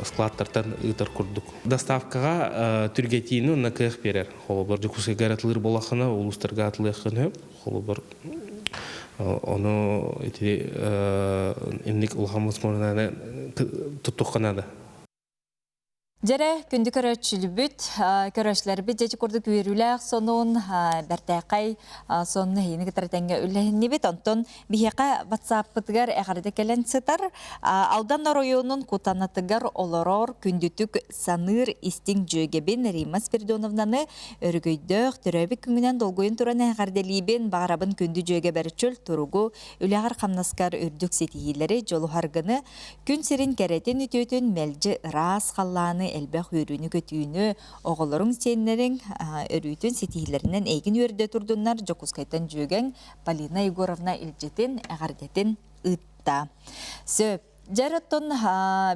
складтартан ыытар курдук. Доставкаҕа түргэтиини уонна кыах биэрэр. Холобур, Дьокуускайга атылыыр буоллаххына, улуустарга атылыаххын сөп. Холобур, ону ити инник улахан возможно туттуохха наада. Дьэрэ, күндү көрөөччүлүбүт, көрөөччүлэрбит дьэчи курдук үөрүүлээх сонун, бэртээхэй сонун эһиини кытары тэҥҥэ үллэһиннибит. Онтон биһиэхэ WhatsApp-пытыгар эҕэрдэ кэлэн сытар. Алдан оройуонун Кутанатыгар олорор күндүтүк саныыр истиҥ дьүөгэбин Римма Спиридоновнаны Өрөгөйдөөх, төрөөбүт күҥҥүнэн долгуйан туран эҕэрдэлиибин, баҕарабын күндү дьүөгэбэр чөл туругу, үлэҕэр-хамнаскар үрдүк ситиһиилэри, дьолуһаргыны, күн сирин кэрэтин үтүөтүн, мэлдьи ыраас халлааны, элбэх үөрүүнү-көтүүнү, оҕолоруҥ, сиэннэриҥ өрүүтүн ситиһиилэринэн эйигин үөрдэ турдуннар Дьокуускайтан дьүөгэҥ Полина Егоровна илдьитин, эҕэрдэтин ыытта. Сөп. Дьэр оттон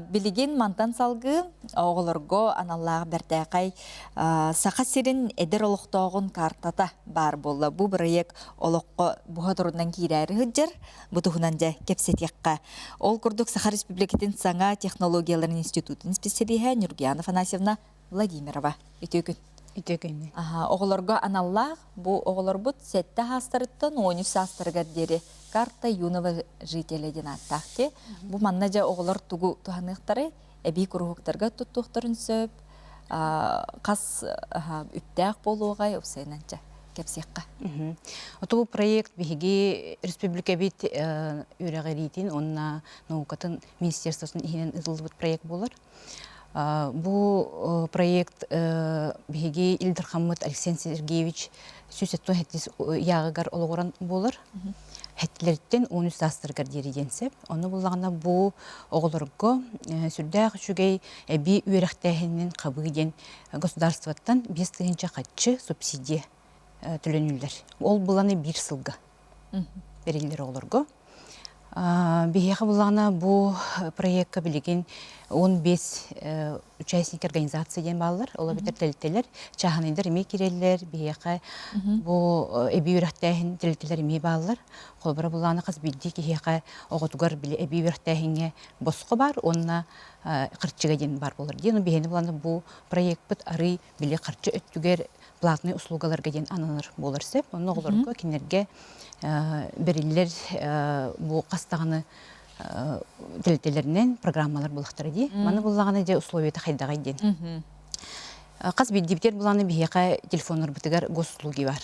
билигин мантан салгыы оҕолорго аналлаах бэртээхэй Саха сирин эдэр олохтооҕун картата баар буолла. Бу бырайыак олоххо буһа турунан киирээри сылдьар. Бу туһунан дьэ кэпсэтиэххэ. Ол курдук Саха Республикатын саҥа технологияларын институтун специалиһэ Нюргияна Афанасьевна Владимирова. Үтүө күн. Үтүө күн. Оҕолорго аналлаах бу оҕолорбут сэттэ саастарыттан 13 саастарыгар диэри карта юного жителя диэн ааттаах ки. Бу манна дьэ оҕолор тугу туһаныахтарай? Эбии куруһуктарга туттуохтарын сөп, хас үптээх буолуоҕай, уопсайынан дьэ кэпсиэххэ. Оту бу проект биһиги республикабит үөрэҕириитин уонна наукатын министерствотын иһинэн ыытыллыбыт проект буолар. Бу проект биһиги Ил Дархаммыт Алексей Сергеевич 177 ыйааҕыгар олоҕуран буолар. Хэттилэриттэн 13 саастарыгар диэри диэн сөп. Ону буллаҕына бу оҕолорго сүрдээх үчүгэй эбии үөрэхтээһинин хабыы диэн государствоттан 5000 хаччы субсидия төлөнүллэр. Ол буланы биир сылга бэриллэр оҕолорго. Биһиэхэ буллаҕына бу проекка билигин 15 участник организации диэн бааллар. Ол эбэтэр тэрилтэлэр, чааһынайдар эмиэ киирэллэр. Биһиэхэ бу эбии үөрэхтээһин тэрилтэлэр эмиэ бааллар. Холобура буллаҕына хас биирдии киһиэхэ оҕотугар били эбии үөрэхтээһиҥҥэ босхо баар уонна харчыга диэн баар буолар диэн. Биһиэни буллаҕына бу проекпыт арый били харчы өттүгэр платный услугаларга диэн ананар буолар сөп. Онно оҕолорго кинилэргэ бэриллэр бу хас даҕаны тэрилтэлэринэн программалар буолахтара дии. Маны буллаҕына дьэ условията хайдаҕай диэн. Хас биирдиибитигэр булааны биһиэхэ телефоннарбытыгар госуслуги бар.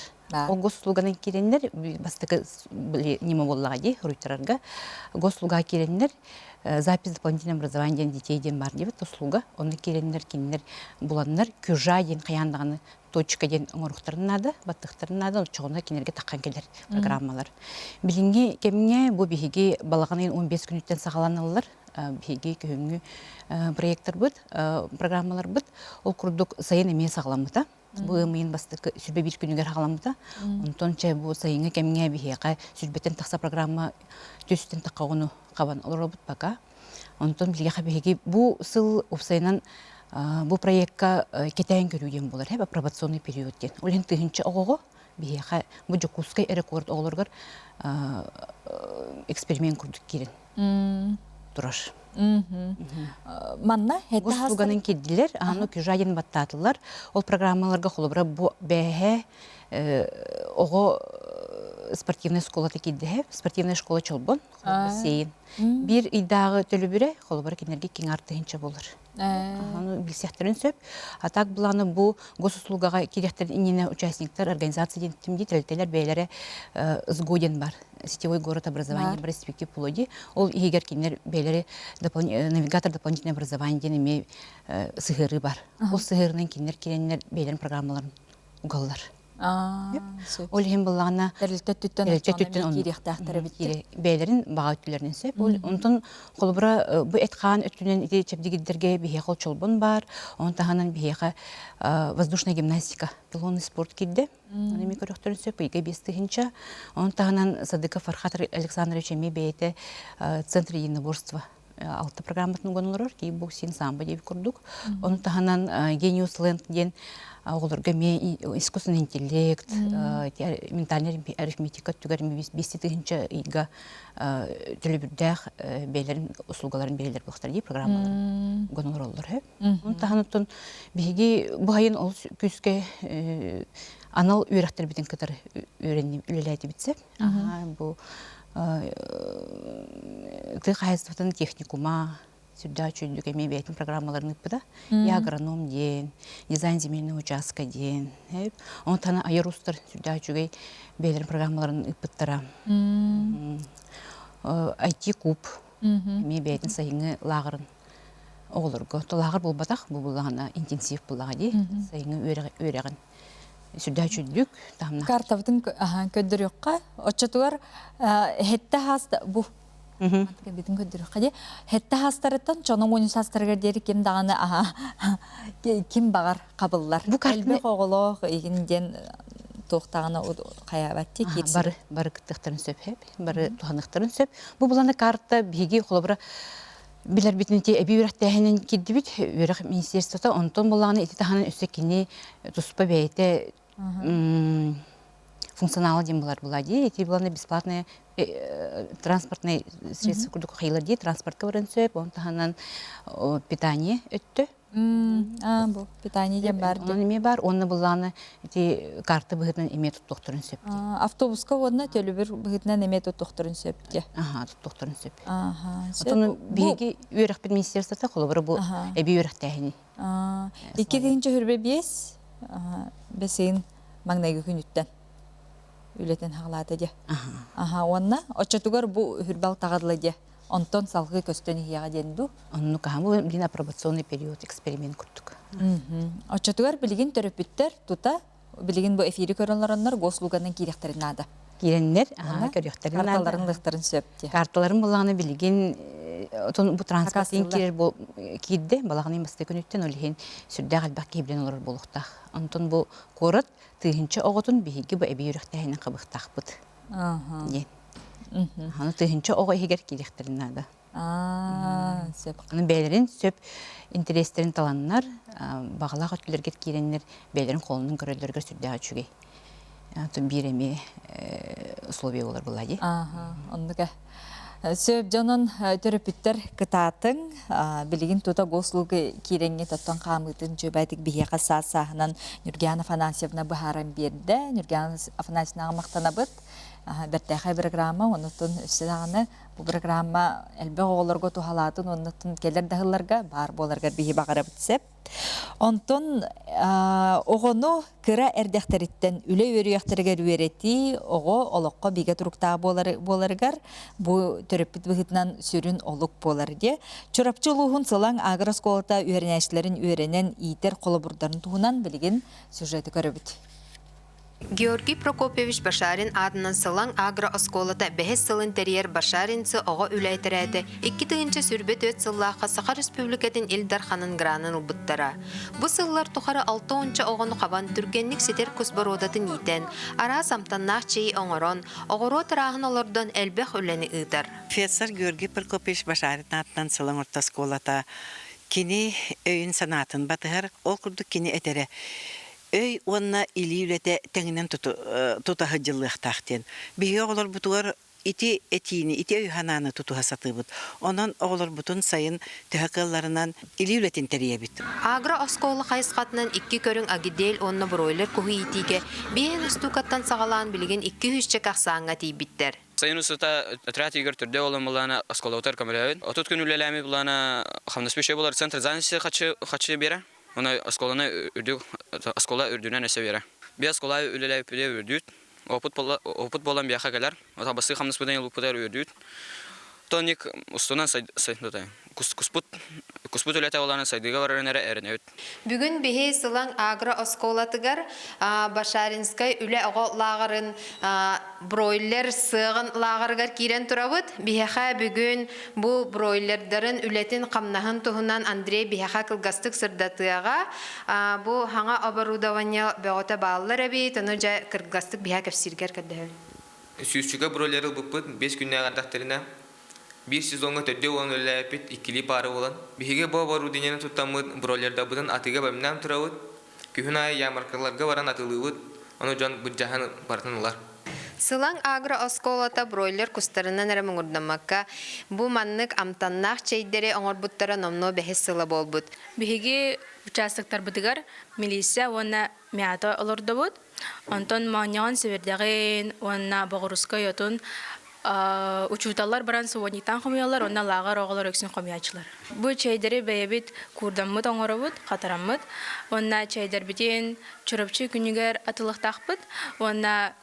Ол госуслуганан киирэннэр бастакы ньыма буоллаҕа дии суруйтарарга. Госуслугаҕа киирэннэр запись дополнительного образования диэн детей диэн баар диэбит услуга. Онно киирэннэр кинилэр буланнар кюжа диэн хайаан даҕаны точка диэн оҥоруохтарын наада, баттыахтарын наада, оччоҕуна кинилэргэ таххан кэлэр программалар. Билиҥҥи кэмҥэ бу биһиги балаҕан ыйын 15 күнүттэн саҕаланаллар. Биһиги күһүҥҥү проекторбыт, программаларбыт. Ол курдук сайын эмиэ саҕаламмыта. Бу ыам ыйын бастакы сүрбэ биир күнүгэр хаҕаламмыта. Онтон чэ бу сайыҥҥы кэмҥэ биһиэхэ сүрбэттэн тахса программа түстэн тахха оҕону хабан олоробут пока. Онтон билиэхэ биһиги бу сыл уопсайынан бу проекка кэтээн көрүү диэн буолар, апробационный период диэн. Ол иһин тыһыынча оҕоҕо биһиэхэ бу Дьокуускай эрэ куорат оҕолоругар эксперимент курдук киирэн турар. Манна Госуслуганын кирдилэр, аны Кюжа диэн баттаатылар. Ол программаларга холобура бу бээһэ оҕо спортивная школата кирдэһэ, спортивная школа чолбон, бассейн. Биир ыйдааҕы төлөбүрэ холобура кинилэргэ киҥ артыһынча буолар. Аны билсиэхтэрин сөп. А так былааны бу госуслугаҕа киириэхтэрин иннинэ участниктар организация диэн тимди тэрилтэлэр бэйэлэрэ СГО диэн бар. Сетевой город образования респектив плоди. Ол иһигэр кинилэр бэйэлэри навигатор дополнительное образование диэн эмиэ сыһыарыы бар. Ол сыһыарынан кинилэр киирэннэр бэйэлэрин программаларын угаллар. Ол иһин былаана тэрилтэ өттүттэн киириэхтээхтэр эбит. Бэйэлэрин баҕа өттүлэринэн сөп. Онтон холобура бу эт-хаан өттүнэн ити чэбдигирдэргэ биһиэхэ чолбон баар, онон таһынан биһиэхэ воздушная гимнастика, пилонный спорт киирдэ. Аны эмиэ көрөхтөрүн сөп, ыйга 5 тыһыынча. Онон таһынан Садыков Фархат Александрович эмиэ бэйэтэ Центр единоборства алта программатын уган олорор, кикбоксинг, самбо диэбит курдук. Ону таһынан Genius Land диэн оҕолорго эмиэ искусственный интеллект, ментальная арифметика өттүгэр 5 тыһыынча ыйга төлөбүрдээх бэйэлэрин услугаларын биэрэллэр буолуохтар дии программаларын уган олороллор. Ону таһынан оттон биһиги бу сайын олус күүскэ анал үөрэхтэрбитин кытары үлэлээтибит сөп. Бу тыа хаһаайыстыбатын техникума сүрдээх үчүгэй эмиэ бэйэтин программаларын ыыппыта. Я агроном диэн, дизайн земельного участка диэн. Онтон айар уустар сүрдээх үчүгэй бэйэлэрин программаларын ыыппыттара. IT-куб эмиэ бэйэтин сайыҥҥы лааҕырын оҕолорго лааҕыр буолбатах, бу буллаҕына интенсив буллаҕа дии, сайыҥҥы үөрэҕин сүрдээх үчүгдүк таһымнаах. Картабытын көрдөрүөххэ, оччотугар хетте хааста бу битин көрдөрүөххэ дии. Хетте хаастарыттан чоноҥ уонус хаастарыгар диэри ким даҕаны ким баҕар хабыллар. Бу элбэх оҕолоох игин диэн туохтаҕына хайаабат бары бары кыттыахтарын сөп бары туһаныахтарын сөп. Бу буланы карта биһиги холобура билэрбитин ити эби үөрэхтээһинин кирдибит үөрэх министерствота онтон буллаҕына ити таһынан өссө кини туспа бэйэтэ функционала диэн булар була дии ити буланы бесплатное транспортный средство курдук хайылар дии транспортка баран сөп он таһынан питание өттө бу питание диэн бар онон эмиэ бар уонна буллаҕына ити карта быһыытынан эмиэ туттуохтарын сөп дии автобуска уонна төлөбүр быһыытынан эмиэ туттуохтарын сөп дии аха туттуохтарын сөп Отон биһиги үөрэхпит министерствота холобура бу эби үөрэхтээһини 2025 бэсин маҥнайгы күнүттэн үлэтин хаҕалаата дии. Аха уонна оччотугар бу хүрбал таҕадла дии. Онтон салгыы көстөн иһиэҕэ диэн дуу? Оннук аха бу билин апробационный период эксперимент курдук. Оччотугар билигин төрөппүттэр тута билигин бу эфири көрөллороннор госуслуганан киириэхтэрин наада. Киирэннэр аха көрүөхтэрин наада. Карталарын ылыахтарын сөп дии. Карталарын буллаҕына билигин отон бу транспорт киирэр киирдэ балаҕаны баста күнүттэн ол иһин сүрдээх элбэх киһи билэн олорор буолуохтаах. Онтон бу куорат тыһыынча оҕотун биһиги бу эбии үөрэхтээһинин хабыахтаахпыт диэн. Аны тыһыынча оҕо иһигэр киириэхтэрин наада. Сөп. Аны бэйэлэрин сөп интэриэстэрин таланнар, баҕалаах өттүлэргэр киирэннэр бэйэлэрин холонун көрөллөрүгэр сүрдээх үчүгэй. Биир эмиэ условие буолар буолла дии. Оннук ээ. Сөп дьонун төрөппүттэр кытаатыҥ, билигин тута госуслуга киирэҥҥит оттон хаамыытын дьүөбээтик биһиэхэ саас сааһынан Нюргиана Афанасьевна быһааран биэрдэ. Нюргиана Афанасьевнаҕа махтанабыт. Бэртээхэй программа, оннуттан өссө даҕаны бу программа элбэх оҕолорго туһалаатын, оннуттан кэлэр да сылларга баар буоларгар биһи баҕарабыт сөп. Онтон оҕону кыра эрдэхтэриттэн үлэ үөрүйэхтэригэр үөрэтии оҕо олоххо бигэ туруктаах буоларыгар бу төрөппүт быһыытынан сүрүн олук буолар диэ. Чурапчы улууһун Сылаҥ агрооскуолата үөрэнээччилэрин үөрэнэн иитэр холобурдарын туһунан билигин сюжеты көрөбүт. Георгий Прокопьевич Башарин аатынан Сылаҥ агро-оскуолата бэһис сылын тэрийэр Башаринцы оҕо үлэ этэрээтэ 2024 сыллаахха Саха Республикатын Ил Дарханын гранын ылбыттара. Бу сыллар тухары алта уонча оҕону хабан түргэнник ситэр кус боруодатын иитэн, араас амтаннаах чэйи оҥорон, оҕуруот арааһын олордон элбэх үлэни ыытар. Профессор Георгий Прокопьевич Башарин аатынан Сылаҥ орто оскуолата кини өйүн-санаатын батыһар, ол курдук кини этэрэ өй уонна илии үлэтэ тэҥинэн тута сылдьыллыахтаах диэн. Биһиги оҕолорбутугар ити этиини, ити өйү-санааны тутуһа сатыыбыт. Онон оҕолорбутун сайын төһө кыалларынан илии үлэтин тэрийэбит. Агро-оскуола хайысхатынан икки көрүҥ агидель уонна бройлер куһу иитиигэ биэһин устуукаттан саҕалаан билигин икки үһүсчэкэ ахсааҥҥа тиийбиттэр. Сайын устата отряд игр төрдө болан булаана осколоутар көмөлөһөбүн. 30 күн үлэлээми булаана хамнаспы үчүгэй болар центр занятости хачы хачы биэрэ. Оны осколаны үрдүк оскола үрдүнэн өсө биэрэ. Би оскола үлэлээбиппитэ үрдүүт. Опыт бола опыт болан биэхэ кэлэр. Ота басыы хамнаспытын ылбыппытар үрдүүт. Тоник устунан куспут куспут үлэтэ болан сайдыыга барарын эрэ эрэнэбит. Бүгүн биһи Сылаҥ агро оскуолатыгар Башаринскай үлэ оҕо лааҕырын бройлер сыаҕын лааҕырыгар киирэн турабыт. Биһиэхэ бүгүн бу бройлердарын үлэтин-хамнаһын туһунан Андрей биһиэхэ кылгастык сырдатыаҕа. Бу хаҥа оборудование бөҕөтө бааллар эбит, ону дьэ кыргастык биһиэхэ кэпсииргэр көрдөһөбүн. Сүүсчүкэ бройлеры ылбыппыт 5 күннээх эрдэхтэринэ биир сезоҥҥа төрдүө буолан үлэлээбиппит иккилии паара буолан. Биһиги бу оборудованиены туттаммыт бройлердарбытын атыыга бэлэмнээн турабыт. Күһүн аайы ярмаркаларга баран атыылыыбыт, ону дьон былдьаһан барытын ылар. Сылаҥ агро-оскуолата бройлер кустарынан эрэ муҥурдаммакка, бу маннык амтаннаах чэйдэри оҥорбуттара номнуо бэһис сыла буолбут. Биһиги участоктарбытыгар милиция уонна мята олордобут. Онтон моонньоҕон сэбирдэҕин уонна боҕуруска отун учууталлар баран субботниктаан хомуйаллар уонна лааҕыр оҕолор үксүн хомуйааччылар. Бу чэйдэри бэйэбит куурдаммыт оҥоробут, хатараммыт уонна чэйдэрбитин Чурапчы күнүгэр атылыахтаахпыт уонна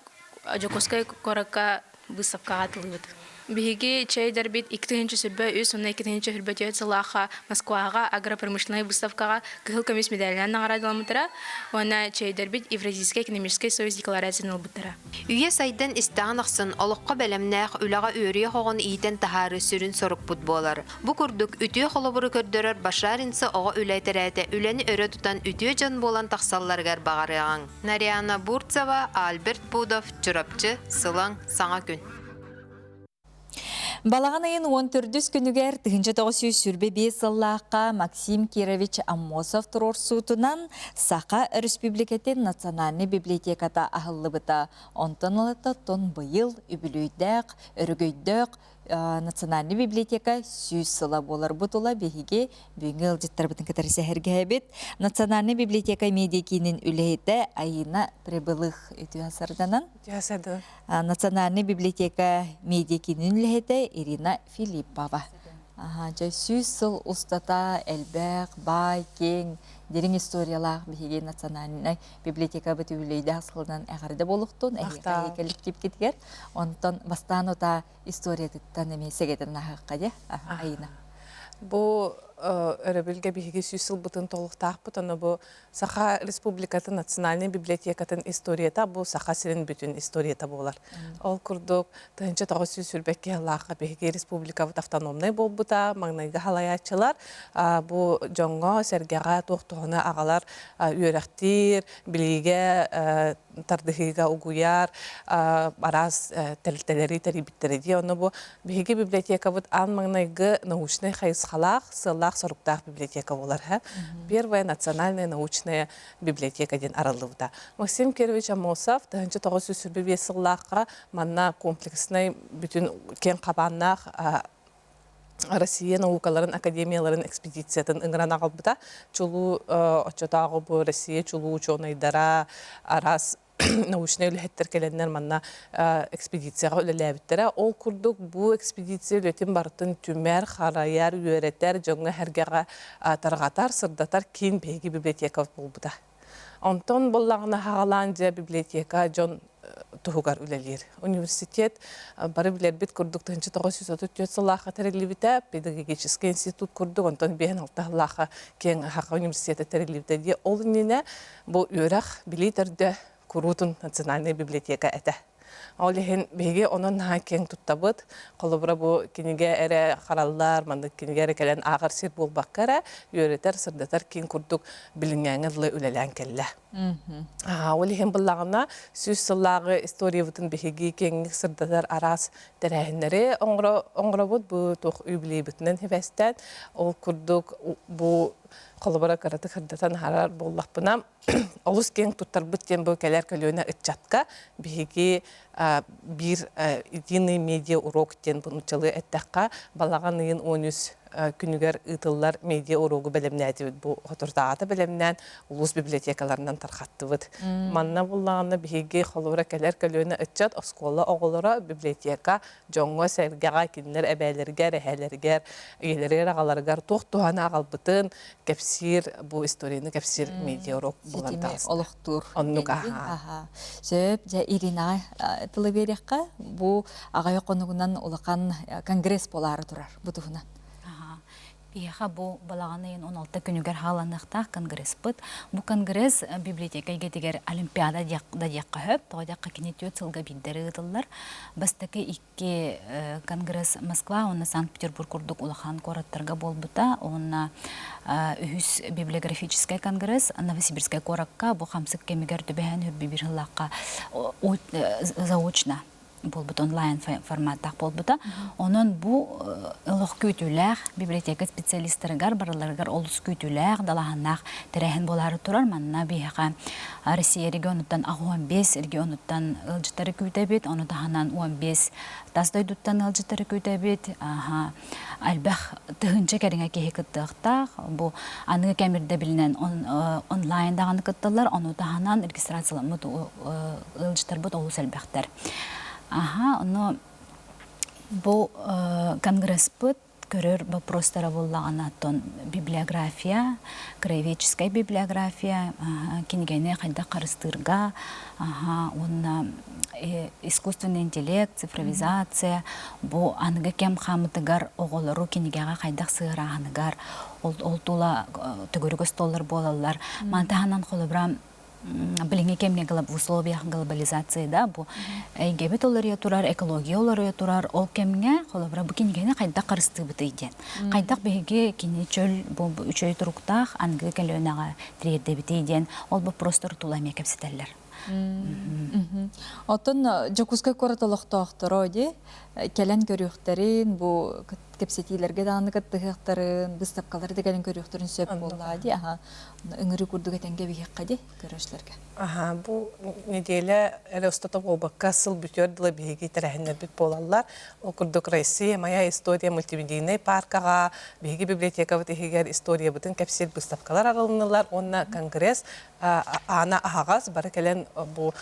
Дьокуускай куоракка быыстапкаҕа атыллыбыт. Биһиги чэйдэрбит 2023 уонна 2024 сыллаахха Москваҕа агропромышленнай выставкаҕа кыһыл көмүс медалынан наҕараадаламмыттара уонна чэйдэрбит Евразийскай экономическай союз декларацияны ылбыттара. Үйэ сайдан истэҕин ахсын олоххо бэлэмнээх, үлэҕэ үөрүйэх оҕону иитэн таһаарыы сүрүн сорукпут буолар. Бу курдук үтүө холобуру көрдөрөр Башаринцы оҕо үлэ этэрээтэ үлэни өрө тутан үтүө дьон буолан тахсалларыгар баҕарыаҕыҥ. Нарьяна Бурцева, Альберт Пудов, Чурапчы, Сылаҥ, Саҥа күн. Балаҕан ыйын 14 күнүгэр 1925 сыллаахха Максим Кирович Аммосов туруорсуутунан Саха Өрөспүүбүлүкэтин национальнай библиотеката аһыллыбыта. Онтон ылата тон быйыл үбүлүөйдээх, өрөгөйдөөх Национальнай библиотека 100 сыла буолар. Бу тула биһиги бүгүҥҥү ыалдьыттарбытын кытары сэһэргэһэбит. Национальнай библиотека медиакиинин үлэһитэ Айына Прибылых үтүө сарданан. Үтүө сардан. Национальнай библиотека медиакиинин үлэһитэ Ирина Филиппова. Дьэ, 100 сыл устата элбэх, баай, киэҥ, дириҥ историялаах биһиги национальнай библиотекабыт үбүлүөйдээх сылынан эҕэрдэ буолуохтун эһиэхэ коллективкитигэр. Онтон бастаан утаа историятыттан эмиэ сэгэтэн аһыахха дьэ, Айына. Бу өрөбүлгэ биһиги 100 сылбытын толуктаахпыт, ону бу Саха Республикатын национальнай библиотекатын историята бу Саха сирин бүтүн историята буолар. Ол курдук 1922 сыллаахха биһиги республикабыт автономнай буолбута, маҥнайгы халайааччылар бу дьоҥҥо, сэргэҕэ туох туһаны аҕалар үөрэхтиир, билиигэ тардыһыыга угуйар араас тэрилтэлэри тэрийбиттэрэ дии. Онно бу биһиги библиотекабыт аан маҥнайгы научнай хайысхалаах, сыаллаах-соруктаах библиотека буолар. Первая национальная научная библиотека диэн арыллыбыта. Максим Кирович Аммосов 1925 сыллаахха манна комплекснай бүтүн киэҥ хабааннаах Россия наукаларын академияларын экспедициятын ыҥыран аҕалбыта. Чулуу оччотооҕу бу Россия чулуу учуонайдара араас научнай үлэһиттэр кэлэннэр манна экспедицияҕа үлэлээбиттэрэ. Ол курдук бу экспедиция үлэтин барытын түмэр, харайар, үөрэтэр, дьоҥҥо-сэргэҕэ тарҕатар, сырдатар киин биһиги библиотекабыт буолбута. Онтон буоллаҕына хаҕалаан дьэ библиотека дьон туһугар үлэлиир. Университет бары билэрбит курдук 1934 сыллаахха тэриллибитэ, педагогический институт курдук, онтон 5-6 сыллаахха киэҥ Саха университета тэриллибитэ дии. Ол иннинэ бу үөрэх, билии төрдө куруутун национальнай библиотека этэ. Ол иһин биһиги онон наһаа киэҥ туттабыт. Холобура бу кинигэ эрэ хараллар, маннык кинигэ эрэ кэлэн ааҕар сир буолбакка эрэ, үөрэтэр, сырдатар киин курдук билиҥҥээҥҥэ дылы үлэлээн кэллэ. Ол иһин буллаҕына, 100 сыллааҕы историябытын биһиги киэҥник сырдатар араас тэрээһиннэри оҥоробут. Бу туох юбилейбытынан сибээстээн, ол курдук бу холобура кыратык сырдатан аһарар буоллахпына, олус киэҥ туттарбыт диэн бу кэлэр көлүөнэ ыччатка биһиги биир единый медиа урок диэн бу нууччалыы эттэххэ балаҕан ыйын 13 күнүгэр ыытыллар медиа уруогу бэлэмнээтибит бу соторутааҕыта бэлэмнээн улуус библиотекаларынан тарҕаттыбыт. Манна буллаҕына биһиги холобура кэлэр көлүөнэ ыччат оскуола оҕолоро библиотека дьоҥҥо-сэргэҕэ кинилэр эбээлэригэр, эһээлэригэр, ийэлэригэр, аҕаларыгар туох туһаны аҕалбытын кэпсиир бу историяны кэпсиир медиа-урок буолан таҕыста. Олохтуур. Оннук аха. Сөп, дьэ Иринаҕа тылы биэриэххэ. Бу аҕай хонугунан улахан конгресс буолаары турар бу туһунан. Биһиэхэ бу балаҕан ыйын 16 күнүгэр хааланыахтаах конгресспыт. Бу конгресс библиотека эйгэтигэр олимпиада да диэххэ сөп. Тоҕо диэххэ кини түөрт сылга биирдэ ыытыллар. Бастакы икки конгресс Москва уонна Санкт-Петербург курдук улахан куораттарга буолбута. Уонна үһүс библиографическай конгресс Новосибирскай куоракка бу хамсык кэмигэр түбэһэн үрбү бир сыллаахха заочно буолбут онлайн форматтаах буолбута. Онон бу олох күүтүүлээх библиотека специалистарыгар барыларыгар олус күүтүүлээх, далааһыннаах тэрээһин буолаары турар. Манна биһиэхэ Россия регионуттан 15 регионуттан ыалдьыттары күүтэбит, ону таһынан 15 тас дойдуттан ыалдьыттары күүтэбит. Элбэх тыһыынча кэриҥэ киһи кыттыахтаах. Бу аныгы кэм ирдэбилинэн онлайн даҕаны кытталлар, ону таһынан регистрацияламмыт ыалдьыттарбыт олус элбэхтэр. Аха, ону бу конгресспыт көрөр вопростара буоллаҕына, оттон библиография, краеведческая библиография, кинигэни хайдах харыстыырга, уонна искусственный интеллект, цифровизация, бу аныгы кэм хаамытыгар оҕолору кинигэҕэ хайдах сыһыарааһыныгар, ол тула төгүрүк остуоллар буолаллар. Маны таһынан холобура билиҥҥи кэмҥэ в условиях глобализации да бу эйгэбит уларыйа турар, экология уларыйа турар, ол кэмҥэ холобура бу кинигэни хайдах харыстыыбытый диэн. Хайдах биһиги кини чөл бу үчүгэй туруктаах аныгы көлүөнэҕэ тириэрдэбитий диэн ол боппуруостар тула эмиэ кэпсэтэллэр. Оттон Дьокуускай куорат олохтоохторо дии кэлэн көрүөхтэрин, бу кэпсэтиилэргэ даҕаны кыттыһыахтарын, быыстапкалары да кэлэн көрүөхтэрин сөп буоллаҕа дии. Аха, ыҥырыы курдук этэн кэбиһиэххэ дии көрөөччүлэргэ. Аха, бу неделя эрэ устата буолбакка сыл бүтүөр дылы биһиги тэрээһиннэрбит буолаллар. Ол курдук Россия моя история мультимедийнай паркаҕа биһиги библиотекабыт иһигэр историябытын кэпсиир быыстапкалар арылыннылар уонна конгресс аана аһаҕас бары кэлэн бу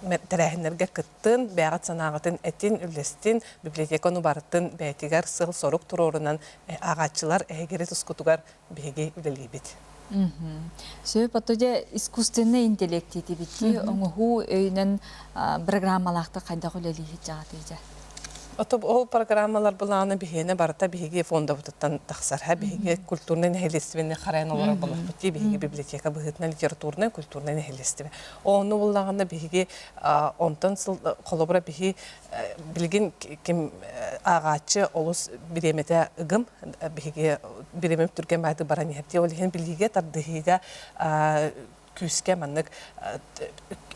тэрээһиннэргэ кыттын, бэйэҕит санааҕытын этин, үллэстин, библиотеканы барытын бэйэтигэр сыал-сорук туруорунан ааҕааччылар эһигири тускутугар биһиги үлэлиибит. Сөп, ото дьэ искусственный интеллект диэтибит оҥоһуу өйүнэн программалаахтык хайдах үлэлииһит дьаҕатый дьэ? Ото ол программалар былааны биһиэнэ барыта биһиги фондабытыттан тахсар. Биһиги культурнай нэһилиэстибэни харайан олорор буоллахпыт дии. Биһиги библиотека быһыытынан литературнай, культурнай нэһилиэстибэ. Ону буллаҕына биһиги онтон сыл холобура биһи билигин ким ааҕааччы олус бириэмэтэ ыгым биһиги бириэмэм түргэн баайдык баран иһэр дии. Ол иһин билиигэ тардыһыыга күүскэ маннык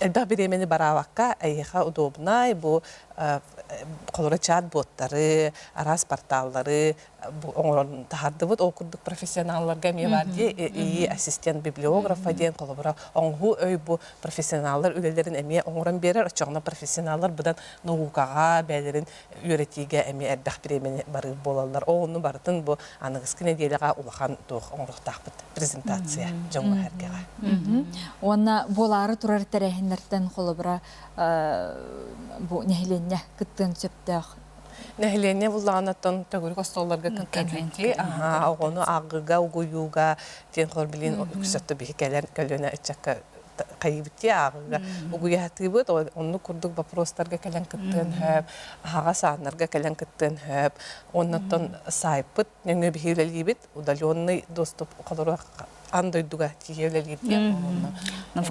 элбэх бириэмэни бараабакка эйиэхэ удобнай бу холоро чат-боттары, араас порталлары оҥорон таһардыбыт. Ол курдук профессионалларга эмиэ бар дии ИИ ассистент библиографа диэн холобура оҥоһуу өй бу профессионаллар үлэлэрин эмиэ оҥорон биэрэр. Оччоҕуна профессионаллар быдан наукаҕа бэйэлэрин үөрэтиигэ эмиэ элбэх бириэмэни барыыр буолаллар. Ол онну барытын бу аныгыскы нэдиэлэҕэ улахан туох оҥоруохтаахпыт презентация дьоҥҥо эргэҕэ. Уонна буолаары турар тэрээһиннэртэн холобура бу нэһилиэнньэ кыттыан сөптөөх Нэһилиэнньэ буллаҕынаттан төгүрүк остуолларга кыттан оҕону ааҕыыга, угуйууга диэн хор билин үксөттө биһи кэлэн көлүөнэ ыччакка хайыыбыт дии ааҕыыга угуйаатыыбыт оннук курдук вопростарга кэлэн кыттыан сөп аһаҕас ааннарга кэлэн кыттыан сөп оннуттан саайпыт нөҥүө биһи үлэлиибит удаленный доступ холоруох. ан дойдуга тиийэ үлэлиир диэн.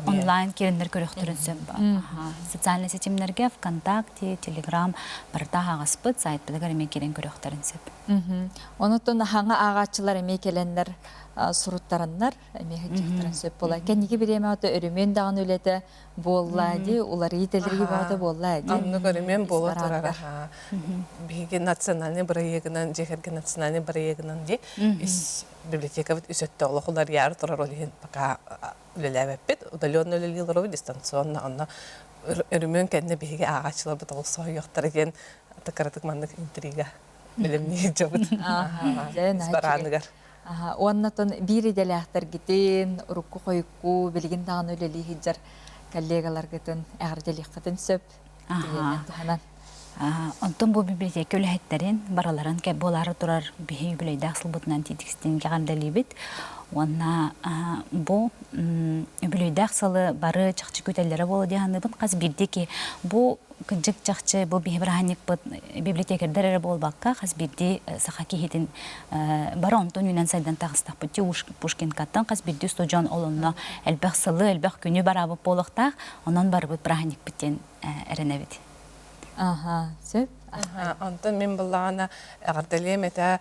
Онлайн киирэннэр көрөхтөрүн сөп. Социальный сетимнэргэ ВКонтакте, Телеграм барыта аһаҕаспыт, сайтпытыгар эмиэ киирэн көрөхтөрүн сөп. Онутун хаҥа ааҕааччылар эмиэ кэлэннэр суруттараннар эмиэ сылдьыахтарын сөп буолар. Кэнники бириэмэ ото өрөмүөн даҕаны үлэтэ буолла дии, уларыйыы тэлэрии бөҕөтө буолла дии. Оннук өрөмүөн буола турар аха. Биһиги национальный бырайыагынан, дьиэ кэргэн национальный бырайыагынан дии ис библиотекабыт үс өттө олох уларыйаары турар ол иһин пока үлэлээбэппит. Удаленно үлэлии олоробут дистанционно онно өрөмүөн кэннэ биһиги ааҕааччыларбыт олус соһуйуохтара диэн кыратык маннык интрига бэлэмниир дьабыт барааныгар. Уоннатон биир идэлээхтэргитин, урукку-хойукку, билигин даҕаны үлэлии сылдьар коллегаларгытын эҕэрдэлиэххитин сөп түгэнинэн туһанан. Онтон бу библиотека үлэһиттэрин барыларын буолаары турар биһи үбүлүөйдээх сылбытынан тиитикстин эҕэрдэлиибит. Уонна бу үбүлүөйдээх сылы бары чахчы күүтэллэрэ буолуо дии саныыбын. Хас биирдии киһи бу кырдьык чахчы бу биһи бырааһынньыкпыт библиотекардар эрэ буолбакка хас биирдии саха киһитин бары онтон үүнэн сайдан таҕыстахпыт дии Пушкинкаттан хас биирдии устудьуон ол онно элбэх сылы элбэх күнү бараабыт буолуохтаах онон барыбыт бырааһынньыкпыт диэн эрэнэбит. Аха, сөп. Онтон мин былаана эҕэрдэлиэм этэ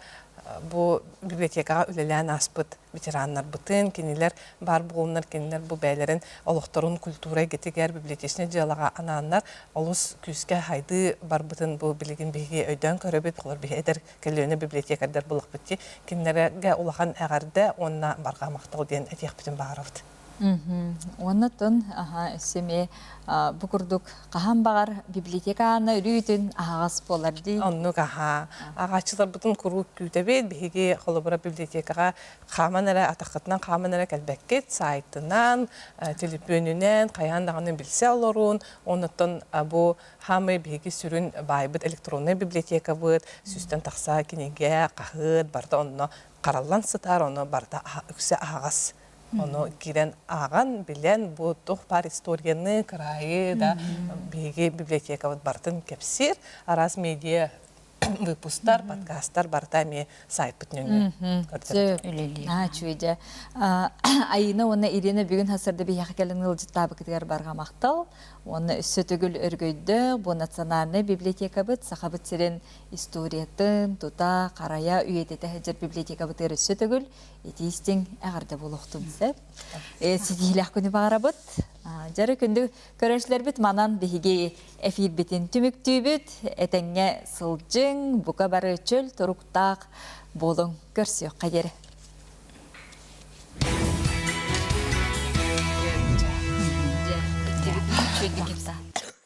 бу библиотекаҕа үлэлээн ааспыт ветераннарбытын, кинилэр баар буолуннар, кинилэр бу бэйэлэрин олохторун культура эйгэтигэр библиотечнай дьыалаҕа анааннар олус күүскэ хайдыы барбытын бу билигин биһиги өйдөөн көрөбүт. Олор биһи эдэр көлүөнэ библиотекардар булахпыт дии. Кинилэргэ улахан эҕэрдэ уонна барҕа махтал диэн этиэхпитин баҕарабыт. Уонна аха өссө эмиэ бу курдук хаһан баҕар библиотека аана өрүүтүн аһаҕас буолар дии. Оннук аха. Аҕааччыларбытын куруук күүтэбит. Биһиги холобура библиотекаҕа хааман эрэ атаххытынан хааман эрэ кэлбэккит. Сайтынан, төлөпүөнүнэн хайаан даҕаны билсэ олорун. Оннуттан бу хаамай биһиги сүрүн баайбыт электроннай библиотекабыт, сүүстэн тахса кинигэ, хаһыат барыта онно хараллан сытар, ону барыта үксэ аһаҕас. Ону киирэн ааҕан, билэн, бу туох баар историяны, кыраайы да биһиги библиотекабыт барытын кэпсиир. Араас медиа выпустар, подкастар барыта эмиэ сайтпыт нөҥүө көрдөрөбүт. Аа, үчүгэй Айына уонна Ирина бүгүн хасырда биһиэхэ кэлэн ыалдьыттаабыкытыгар барҕа махтал. Уонна өссө төгүл өргөйдөөх бу национальнай библиотекабыт Сахабыт сирин историятын тута, харайа, үйэтитэ сылдьар библиотекабытыгар өссө төгүл итии истиҥ эҕэрдэ буолуохтун сөп. Ситиһиилээх күнү баҕарабыт. Дьэрэ күндү көрөөччүлэрбит манан биһиги эфирбитин түмүктүүбүт. Этэҥҥэ сылдьыҥ, бука бары чөл туруктаах буолуҥ. Көрсүөххэ диэри.